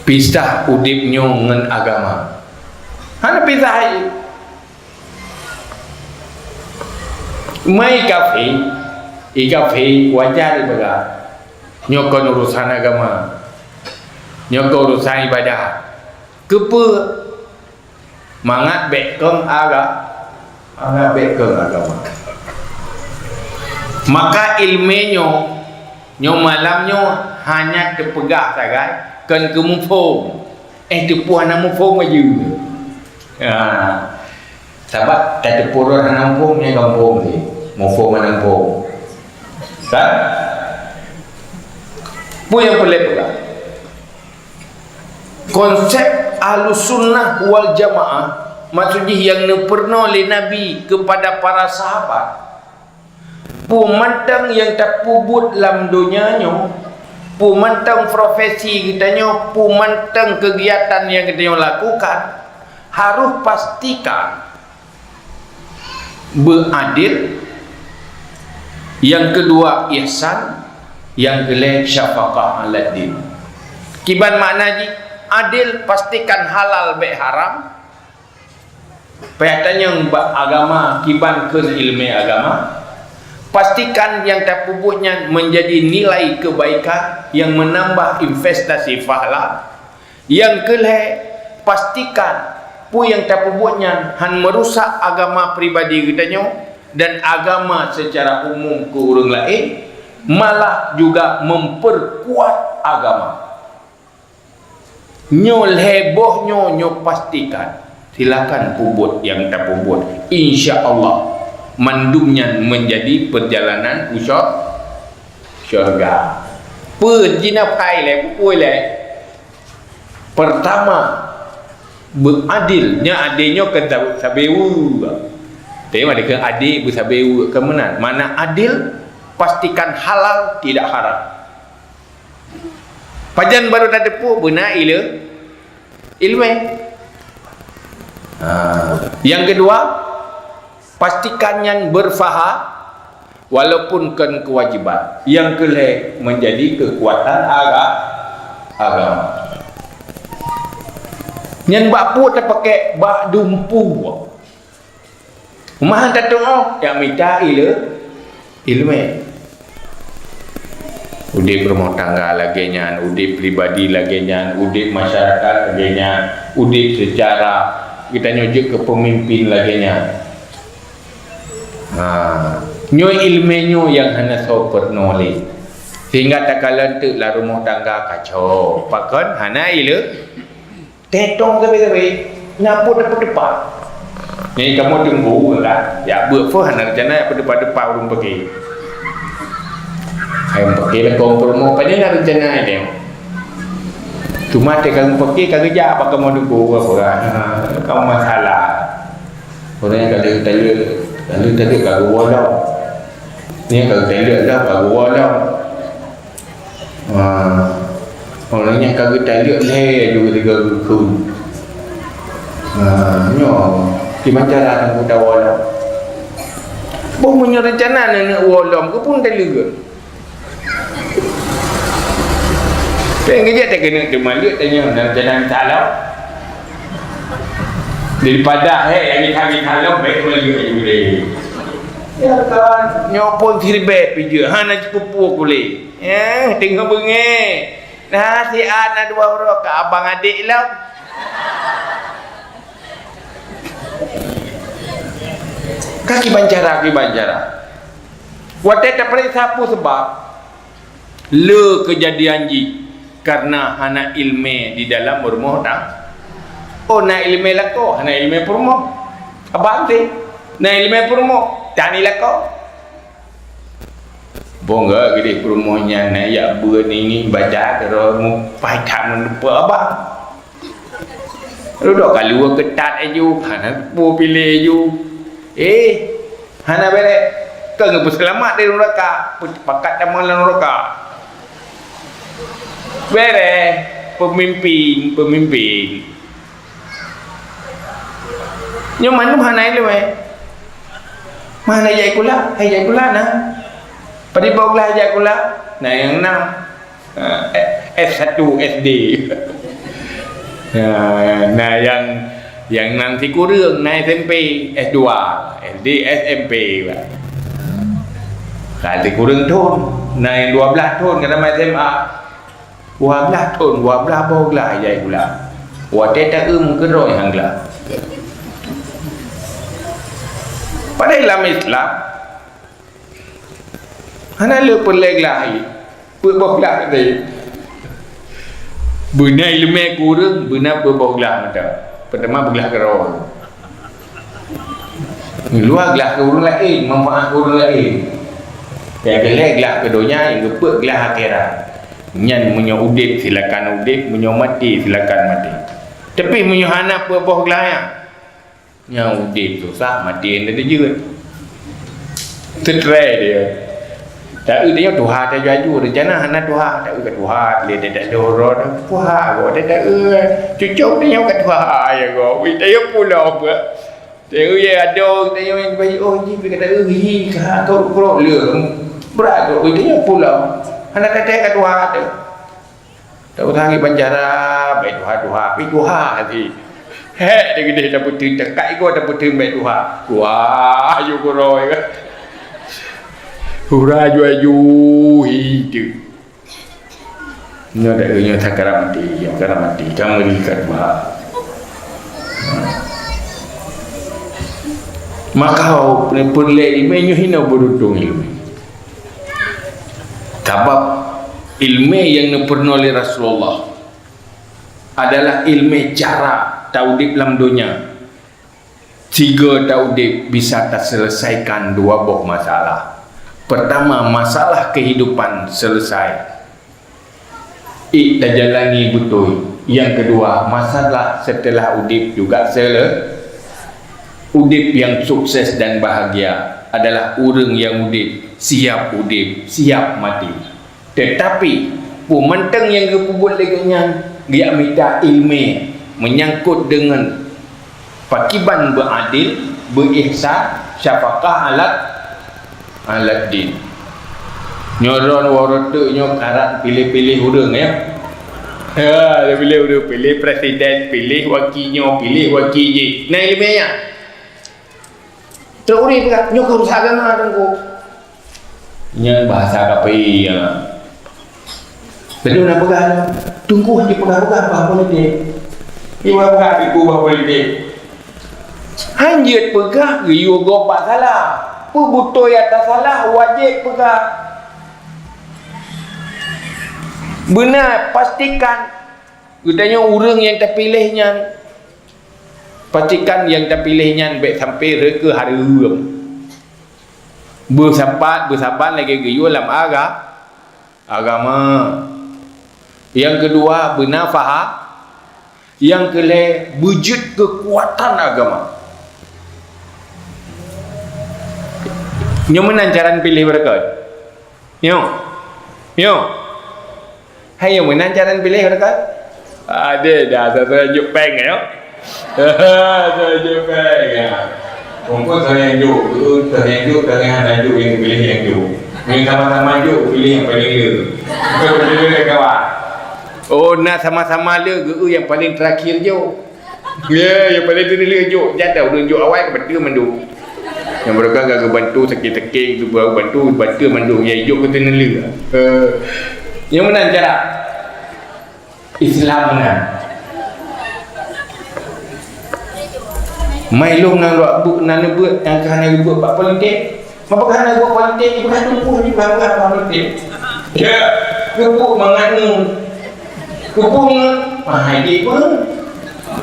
Pisah udép nyoe ngon agama. Hana pisah hai. Mai kafé, i kafé wajar ipeugah, nyoe kon urusan agama. Nyoe kon urusan ibadah. Keupeue? Mangat bèk kong aga-, mangat bèk kong agama. Maka ileumèe nyoe, nyoe malam nyoe hanya teupeugah sagai, Kon keu muphom. Eh, teupeue hana muphom aju. Ha. Sabab tateupeue rot hana muphom, nyan gampông jih. Muphom hana muphom. Kan? Peue nyang peureulée peugah? Konsep Ahlussunnah wal Jamaah, maksud jih nyang neupeurunoe lé Nabi keupada para sahabat, peue mantong nyang tapeubuet lam donya nyoe, peue mantong profesi geutanyoe, peue mantong keugiatan nyang geutanyoe lakukan, harôh pastikan beuadil, nyang keudua ihsan, nyang keulhée syafaqah 'alad din. Kiban makna jih, adil, pastikan halal bék haram. Payah tanyong bak agama, kiban kheun ileumé agama. Pastikan nyang tapeubuet nyan meunjadi nilai keubaikan nyang meunambah investasi pahala. Nyang keulhée, pastikan peue nyang tapeubuet nyan han meurusak agama pribadi geutanyoe dan agama seucara umum keu ureuëng laén, malah juga memperkuat agama. Nyoe lhée boh nyoe, nyoe pastikan. Silakan peubuet nyang tapeubuet. Insya Allah, mandum nyan meunjadi peurjalanan u syur-, syeuruga. Peue jih na phai lé, peue lé? Pertama, beuadil. Nyan adé nyoe keu sa-, sabe weue. Tapi meunan keu adé beusabe weue keu meunan. Makna adil, pastikan halal, tidak haram. Pajan barô tateupeue beuna ile-, ileumé. Ha. Nyang keudua, pastikan nyan beurfaha, walaupun kon keuwajiban. Nyang keulhée, meunjadi keukuatan aga-, agama. Nyan bak peue tapakék? Bak dumpeue. Meuhan tatu'oh, jak mita ile-, ileumé. Udeb rumoh tangga lagée nyan, udeb pribadi lagée nyan, udeb masyarakat lagée nyan, udeb seucara geutanyoe jeuet keu peumimpén lagée nyan. Ha, nyoe ileumé nyoe nyang hana soe peurunoe lé. Sehingga takalon teuk lam rumoh tangga kacau. Pakon? Hana ile-, Teuntông sabe-sabe, na peue teupeu-teupeu. Nyan kamoe teungku kan, jak beuet pih hana reuncana jak peuteupeu-teupeu ureuëng peuke. Hai ureuëng peuke lakoe peurumoh, pane na reuncana nyan. Cuma teuka ureuëng peuke ka geujak bak kamoe teungku, apa kan? Ha, kamoe masalah. Ureuëng nyang ka lheueh taleuek, ka lheueh taleuek ka geuwoe lom. Nyang ka lheueh taleuek lom ka geuwoe lom. Ha. Ureuëng nyang ka geutaleuek lhée aju geuteugah geukheun. Ha, nyoe kiban cara nyang geutanyoe lom. Boh meunyoe reuncana neuneuk woe lom, keupeue taleuek? Péng geujak takeuneuk teumaleuek tanyoe, na reuncana mita lom. Daripada hék nyang mita-mita lom, bék teumaleuek aju lé. Ya kan, nyoe phon siribée pih jeuet, hana jipeupuih ulée. Eh, teungoh beungéh. Na siat na dua uroe ka abang adék lom. Ka kiban cara, kiban cara. Watée tapeuriksa peue sabab le keujadian jih, kareuna hana ileumé di dalam rumoh tang-, oh, na ileumé lakoe, hana ileumé peurumoh. Abang teh, na ileumé peurumoh, tan i lakoe. Bongga geudeh peurumoh nyan na jak beuet nini baca keudroe mupai that meuneupeue abang. Lalu dok kaluwa keutat aju, hana teupeu piléh aju. Eh, hana béré. Ka geupeuseulamat dari nuraka, pakat tamong lam nuraka. Béré, peumimpin, peumimpin. Nyoe mandum hana ileumé. Hana jak sikula, hai jak sikula na. Padum boh glah jak sikula, na nyang nam. Ah, S satu S D. Ah, na nyang, nyang nam sikureueng, na S M P, S dua, S D, S M P. Ka sikureueng thon, na nyang dua blaih thon ka tamat S M A. Dua blaih thon, dua blaih boh glah jak sikula. Watée taeu meukeurôi han glah. Padahai lam Islam, hana le peureulée glah hai, peuet boh glah tadi. Beuna iéleumé keu ureuëng, beuna peuboh glah mantong. Peutama beuglah keudroe. Luwa glah keu ureuëng laén, manfaat keu ureuëng laén. Nyang keu lhée glah keu donya, nyang keu peuet glah akhirat. Nyan meunyoe udeb silakan udeb, meunyoe maté silakan maté. Tapi meunyoe hana peuboh glah nyan, nyang udeb susah, maté hana teujeuet. Seutré dia. Taeu dia tuha tajaju, rencana hana tuha, taeu ka tuha, lé dia tak ada orang, tuha kok dia taeu. Cucok dia ka tuha ya kok. Wih, dia pulang apa? Taeu ya ada, dia yang baik, oh, ni pergi kata, eh, hi, ka, kau, kau, le. Berat kok, dia pulang. Hana kata ka tuha tu. Tak usah lagi bancara, baik tuha-tuha, pi tuha hati. Hek, dia gede dah betul, tekai ko dah betul, baik tuha. Wah, ayu guroi. Hura aju-aju, hidup. Nyoe dak nyoe sakarat mati, ya, sakarat mati. Kamu di kat bah. Maka peureulée iéleumé nyoe hina beuruntung iéleumé. Sabab iéleumé nyang neupeurunoe lé Rasulullah adalah iéleumé cara taudeb lam donya. Tiga taudeb bisa taselesaikan dua boh masalah. Pertama, masalah kehidupan selesai. Ih, tajalani beutôi. Yang kedua, masalah setelah udeb juga sele-, udeb yang sukses dan bahagia adalah ureuëng yang udeb, siap udeb, siap mati. Tetapi, peue mantong nyang geupeubuet lé geuhnyan, geujak mita iéleumé menyangkut deungon pakiban beuadil, beuihsan, syafaqah alat, alat din. Nyoe droen uroe teuk nyoe karat piléh-piléh ureuëng, ya. Ha, piléh ureuëng, piléh presiden, piléh waki nyoe, piléh waki jih. Na iéleumé nyan. Teori peugah, nyoe keurusak agama, Teungku. Nyan bahasa kafé, ya. Betul nak peugah, Teungku hana peugah-peugah bah politik. Iwa peugah Teungku bah politik. Hanjeuet peugah geuyue gob bak salah. Peubeutôi atas salah, wajéb peugah. Beuna, pastikan geutanyoe ureuëng nyang tapiléh nyan, pastikan nyang tapiléh nyan bék sampai reukeue hareuem. Beusapat, beusabat lagée geuyue lam aga-, agama. Nyang keudua, beuna faha-, nyang keulhée, beujeuet keukuatan agama. Nyoe meunan cara neupiléh beureukat. Nyoe. Nyoe. Hai, nyoe meunan cara neupiléh beureukat. Ada dah, satu juk péng, ya. Satu juk péng, ya. Mungkin saya juk, saya juk, saya hana juk yang pilih yang juk. Yang sama-sama juk, pilih yang paling le. Bukan pilih le kawan. Oh, na sama-sama le, geu yang paling terakhir juk. Ya, yang paling tu dulu juk. Jatuh dulu juk awai ke betul mandum. Yang mereka gak bantu sakit-sakit tu baru bantu, bantu mandum. Ya, juk ke tu dulu. Eh, yang mana cara? Islam meunan. Mai lôn na lôn buet, na neubuet nyang ka hana geubuet bak politik. Mapa ka hana geubuet politik, geupeugah tumpôh jih bak politik. Ya, geubuet mangat ngon. Geubuet ngon, ah, hai jih pun.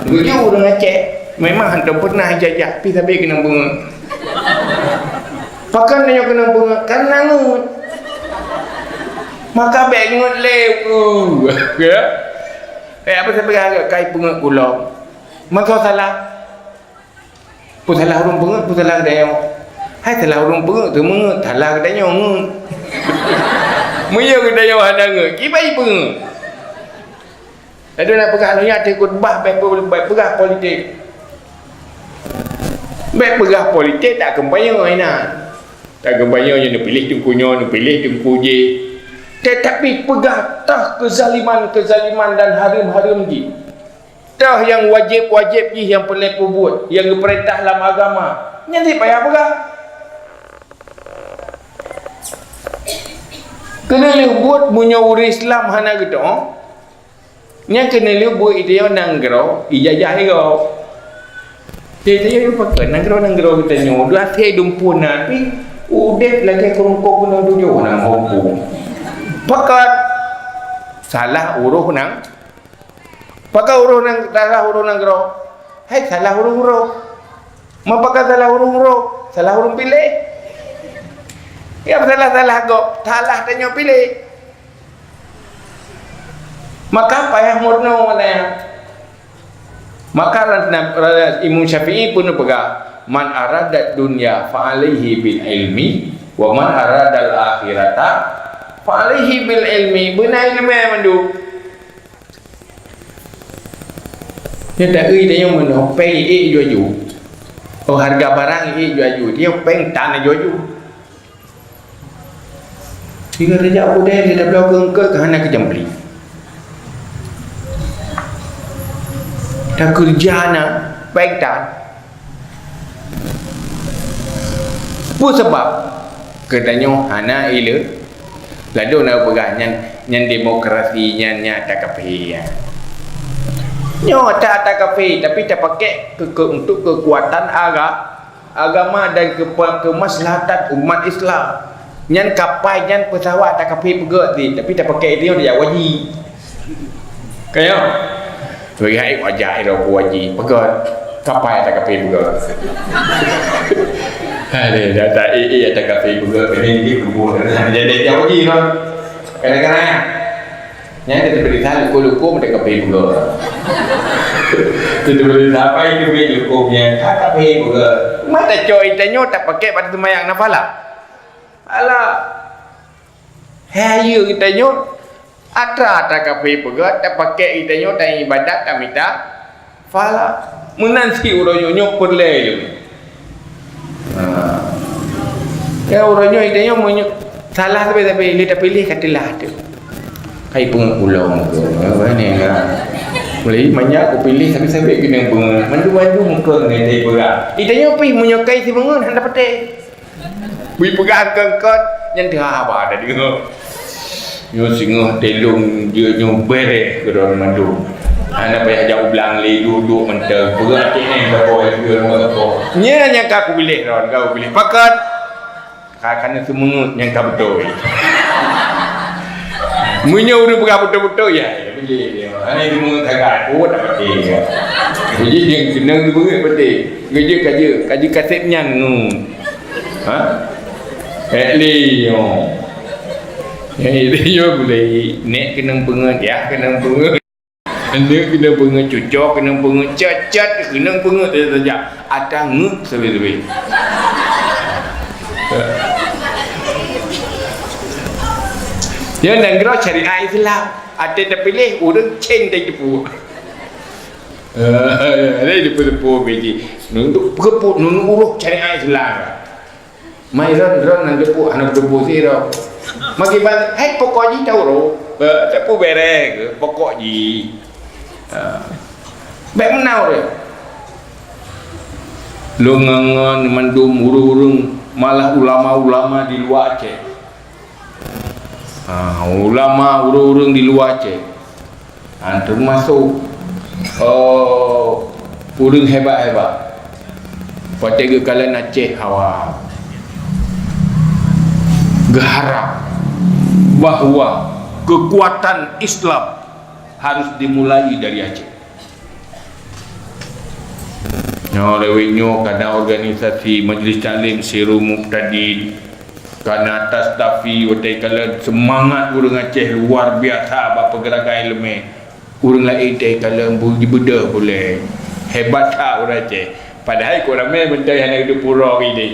Geuju ureueng Aceh, memang hantom pernah ijajah, pi sabe keunong beungeut. Pakon tanyoe keunong beungeut? Karena ngeut. Maka bék ngeut lé, uh, ya. Eh, apa saya pegang agak kai peungeut kulom? Maka salah. Pun salah ureueng peungeut, pun salah geutanyoe. Hai salah ureueng peungeut, tu meungeut, salah geutanyoe ngeut. Meunyoe geutanyoe hana ngeut, kibai peungeut. Laju na peugah lôn nyan ateueh khutbah, bék, bék peugah politik. Bék peugah politik, tak kampanye inan. Tak kampanye nyoe neupiléh teungku nyoe, neupiléh teungku jéh. Tetapi peugah tah keuzaliman-keuzaliman dan hareuem-hareuem jih. Tah nyang wajéb-wajéb jih nyang peureulée peubuet, nyang geupeurintah lam agama. Nyan cit payah peugah. Keuneulheueh buet meunyoe ureueng Islam hana geutanyoe, nyan keuneulheueh buet iteunyoe nanggroe ijajah lé gob. Iteunyoe pakon nanggroe-nanggroe geutanyoe, dua asée dumpeue na, tapi udeb lagée keurungkong gunong tujoh na mampu. Pakon salah uroh nang Pakon ureuëng nyang salah ureuëng nanggroe? Hai salah ureuëng uroe. Meupakon salah ureuëng uroe? Salah ureuëng piléh. Nyang salah-salah gob, salah tanyoe piléh. Maka payah meurunoe nyan. Maka Imam Syafi'i pun peugah, "Man aradad dunya fa alaihi bil ilmi, wa man aradal akhirata fa alaihi bil ilmi." Beuna iéleumé mandum. Nyoe taeu tanyoe meunoe péng ék ju-aju. Oh, hareuga barang ék ju-aju. Tanyoe péng tan ju-aju. Singoh tajak u keude, tabloe keu eungkôt ka hana keujampli. Takeureuja na péng tan. Peue sabab? Geutanyoe hana iéleumé. Ladôm na peugah nyan, nyan demokrasi, nyan nyata kafé. Nyoe ata-ata kafé, tapi tapakèk keu, keu, untuk keukuatan aga-, agama dan keu-, keumaslahatan umat Islam. Nyan kapai nyan peusawat ata kafé peugöt cit, tapi tapakèk itu nyoe tajak u haji. Ka nyo? Bagi hai wajah iro ku haji peugöt. Kapai ata kafé peugöt. Ada data A A ata kafé peugöt. Ini dia kubu. Jadi dia haji kan. Kadang-kadang nyan dia beri salah luku-luku mereka kafé peugöt. Itu beri salah itu beri luku yang kafé peugöt. Mata coi tanyoe tapakèk pada sembahyang nafalah. Alah. Hai ayeue geutanyoe, atra-atra kafé peugöt, tapakèk geutanyoe, taibadat, tamita pahala. Meunan cit uroe nyoe, nyoe peureulèe lom. Ha. Ya, uroe nyoe geutanyoe meunyoe salah sabe-sabe, lé tapiléh ka teulah teuh. Kai peungeut ulông tu, apa ni, ha. Mulai manyak kupiléh sabe-sabe keuneuk peungeut. Mandum-mandum keu ngon tai peugah. Geutanyoe pih meunyoe kai sipeungeut, hana patéh. Bri peugah keu eungkôt, nyan teuh haba tadi. Nyoe singoh telong jeuet nyoe bèrèh keudroe mandum. Hana payah jak u blang lé, duek-duek mantong. Peugah cit nyan saboh, lé keudroe saboh. Nyan nyang ka kupiléh droe, ka kupiléh. Pakon? Ka, ka na seumeungeut nyang ka beutôi. Meunyoe ureueng peugah beutôi-beutôi, ya, ya, beujeuet. Hana seumeungeut sagai, oh, tak pati, ya. Jadi, dia kena seumeungeut pati. Geujeuet ka jeuet, ka jeuet kaseb nyan ngon. Ha? Eh, lé nyoe. Eh, lé nyoe boleh. Nek keunong peungeut, yah keunong peungeut. Aneuk keunong peungeut, cucoe keunong peungeut, cat-cat keunong peungeut saja. Ata ngeut sabe-sabe. Ya, nanggroe syariat Islam. Ata tapiléh ureueng cen tateupeue. Eh, ada di peuteupeu biji. Nunduk peuteupeu, nunduk uroh syariat Islam. Mai ron, ron nan teupeu, hana teupeu sidroe. Maki balik, hai pokok jih tahu roh. Teupeu bereh ke, pokok jih. Ha. Bèk meunan ureueng. Lôn ngon mandum ureueng-ureueng, malah ulama-ulama di luwa Aceh. Ha, ulama ureueng-ureueng di luwa Aceh. Ha, teumasok, eh, ureueng hebat-hebat. Watèe geukalon Aceh hawa. Geuharap bahwa keukuatan Islam harus dimulai dari Aceh. Nyoe lewat nyoe kana organisasi Majlis Taklim Sirul Mubtadin, kana Tastafi, watèe kalon seumangat ureueng Aceh luar biasa bak peugerakan ileumèe. Ureueng laén watèe kalon bu-, jibeudôh puléh. Hebat that ureueng Aceh. Padahai kok ramè mantong hana geuteupeue uroe idéh.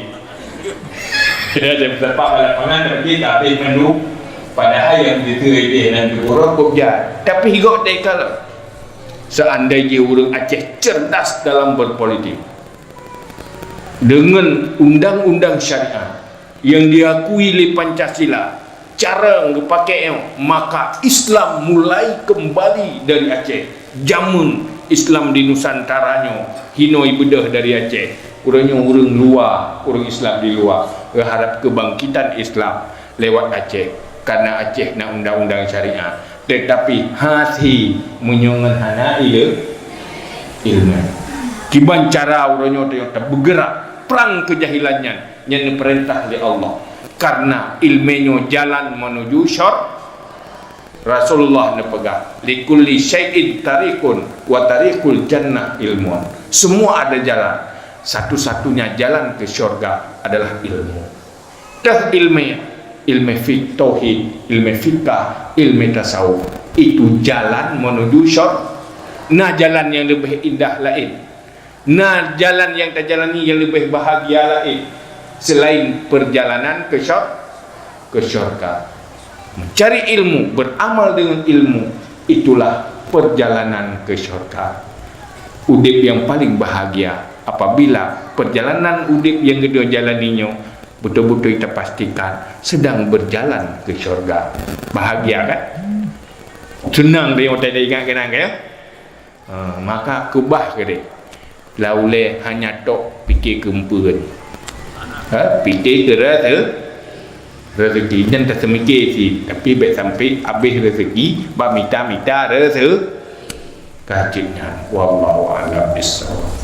Ada beutapa bak lapangan, tapi habéh mandum. Padahai nyang geuteupeue idéh hana geuteupeue uroe kok jak. Tapi gok watèe kalon. Seandai jih ureueng Aceh cerdas dalam berpolitik, deungon undang-undang syariat nyang diakui lé Pancasila, cara geupakèk nyoe, maka Islam mulai keumbali dari Aceh. Jameun Islam di Nusantara nyoe hinoe ibeudôh dari Aceh. Uroe nyoe ureueng luwa, ureueng Islam di luwa, geuharap keubangkitan Islam lewat Aceh, karena Aceh na undang-undang syariat. Tetapi hase meunyoe ngon hana ile-, ileumèe. Kiban cara uroe nyoe ta-, tabeugerak prang keujahilan nyan, nyan neupeurintah lé Allah. Karena ileumèe nyoe jalan menuju syur-, Rasulullah neupeugah, "Likulli syai'in tariqun wa tariqul jannah ilmun." Semua ada jalan. Satu-satunya jalan ke syurga adalah ilmu. Teuh ilmu, ilmu fik-, tauhid, ilmu fikah, ilmu tasawuf. Itu jalan menuju syur-, na jalan nyang leubeh indah laén. Na jalan nyang tajalani nyang leubeh bahagia laén selain perjalanan ke syur-, ke syurga. Mencari ilmu, beramal dengan ilmu, itulah perjalanan ke syurga. Udeb nyang paling bahagia apabila perjalanan udeb nyang geutanyoe jalani nyoe beutôi-beutôi tapastikan sedang berjalan ke syurga. Bahagia, kan? Seunang tanyoe teuingat keunan, kan, ya? Ha, maka keubah keudeh. Lam ulée hana tok pike keu eumpeuen. Ha, pike keu rase-, raseuki. Nyan taseumike cit, tapi bék sampai habéh raseuki bak mita-mita rase-, ka cit nyan. Wallahu a'lam bissawab.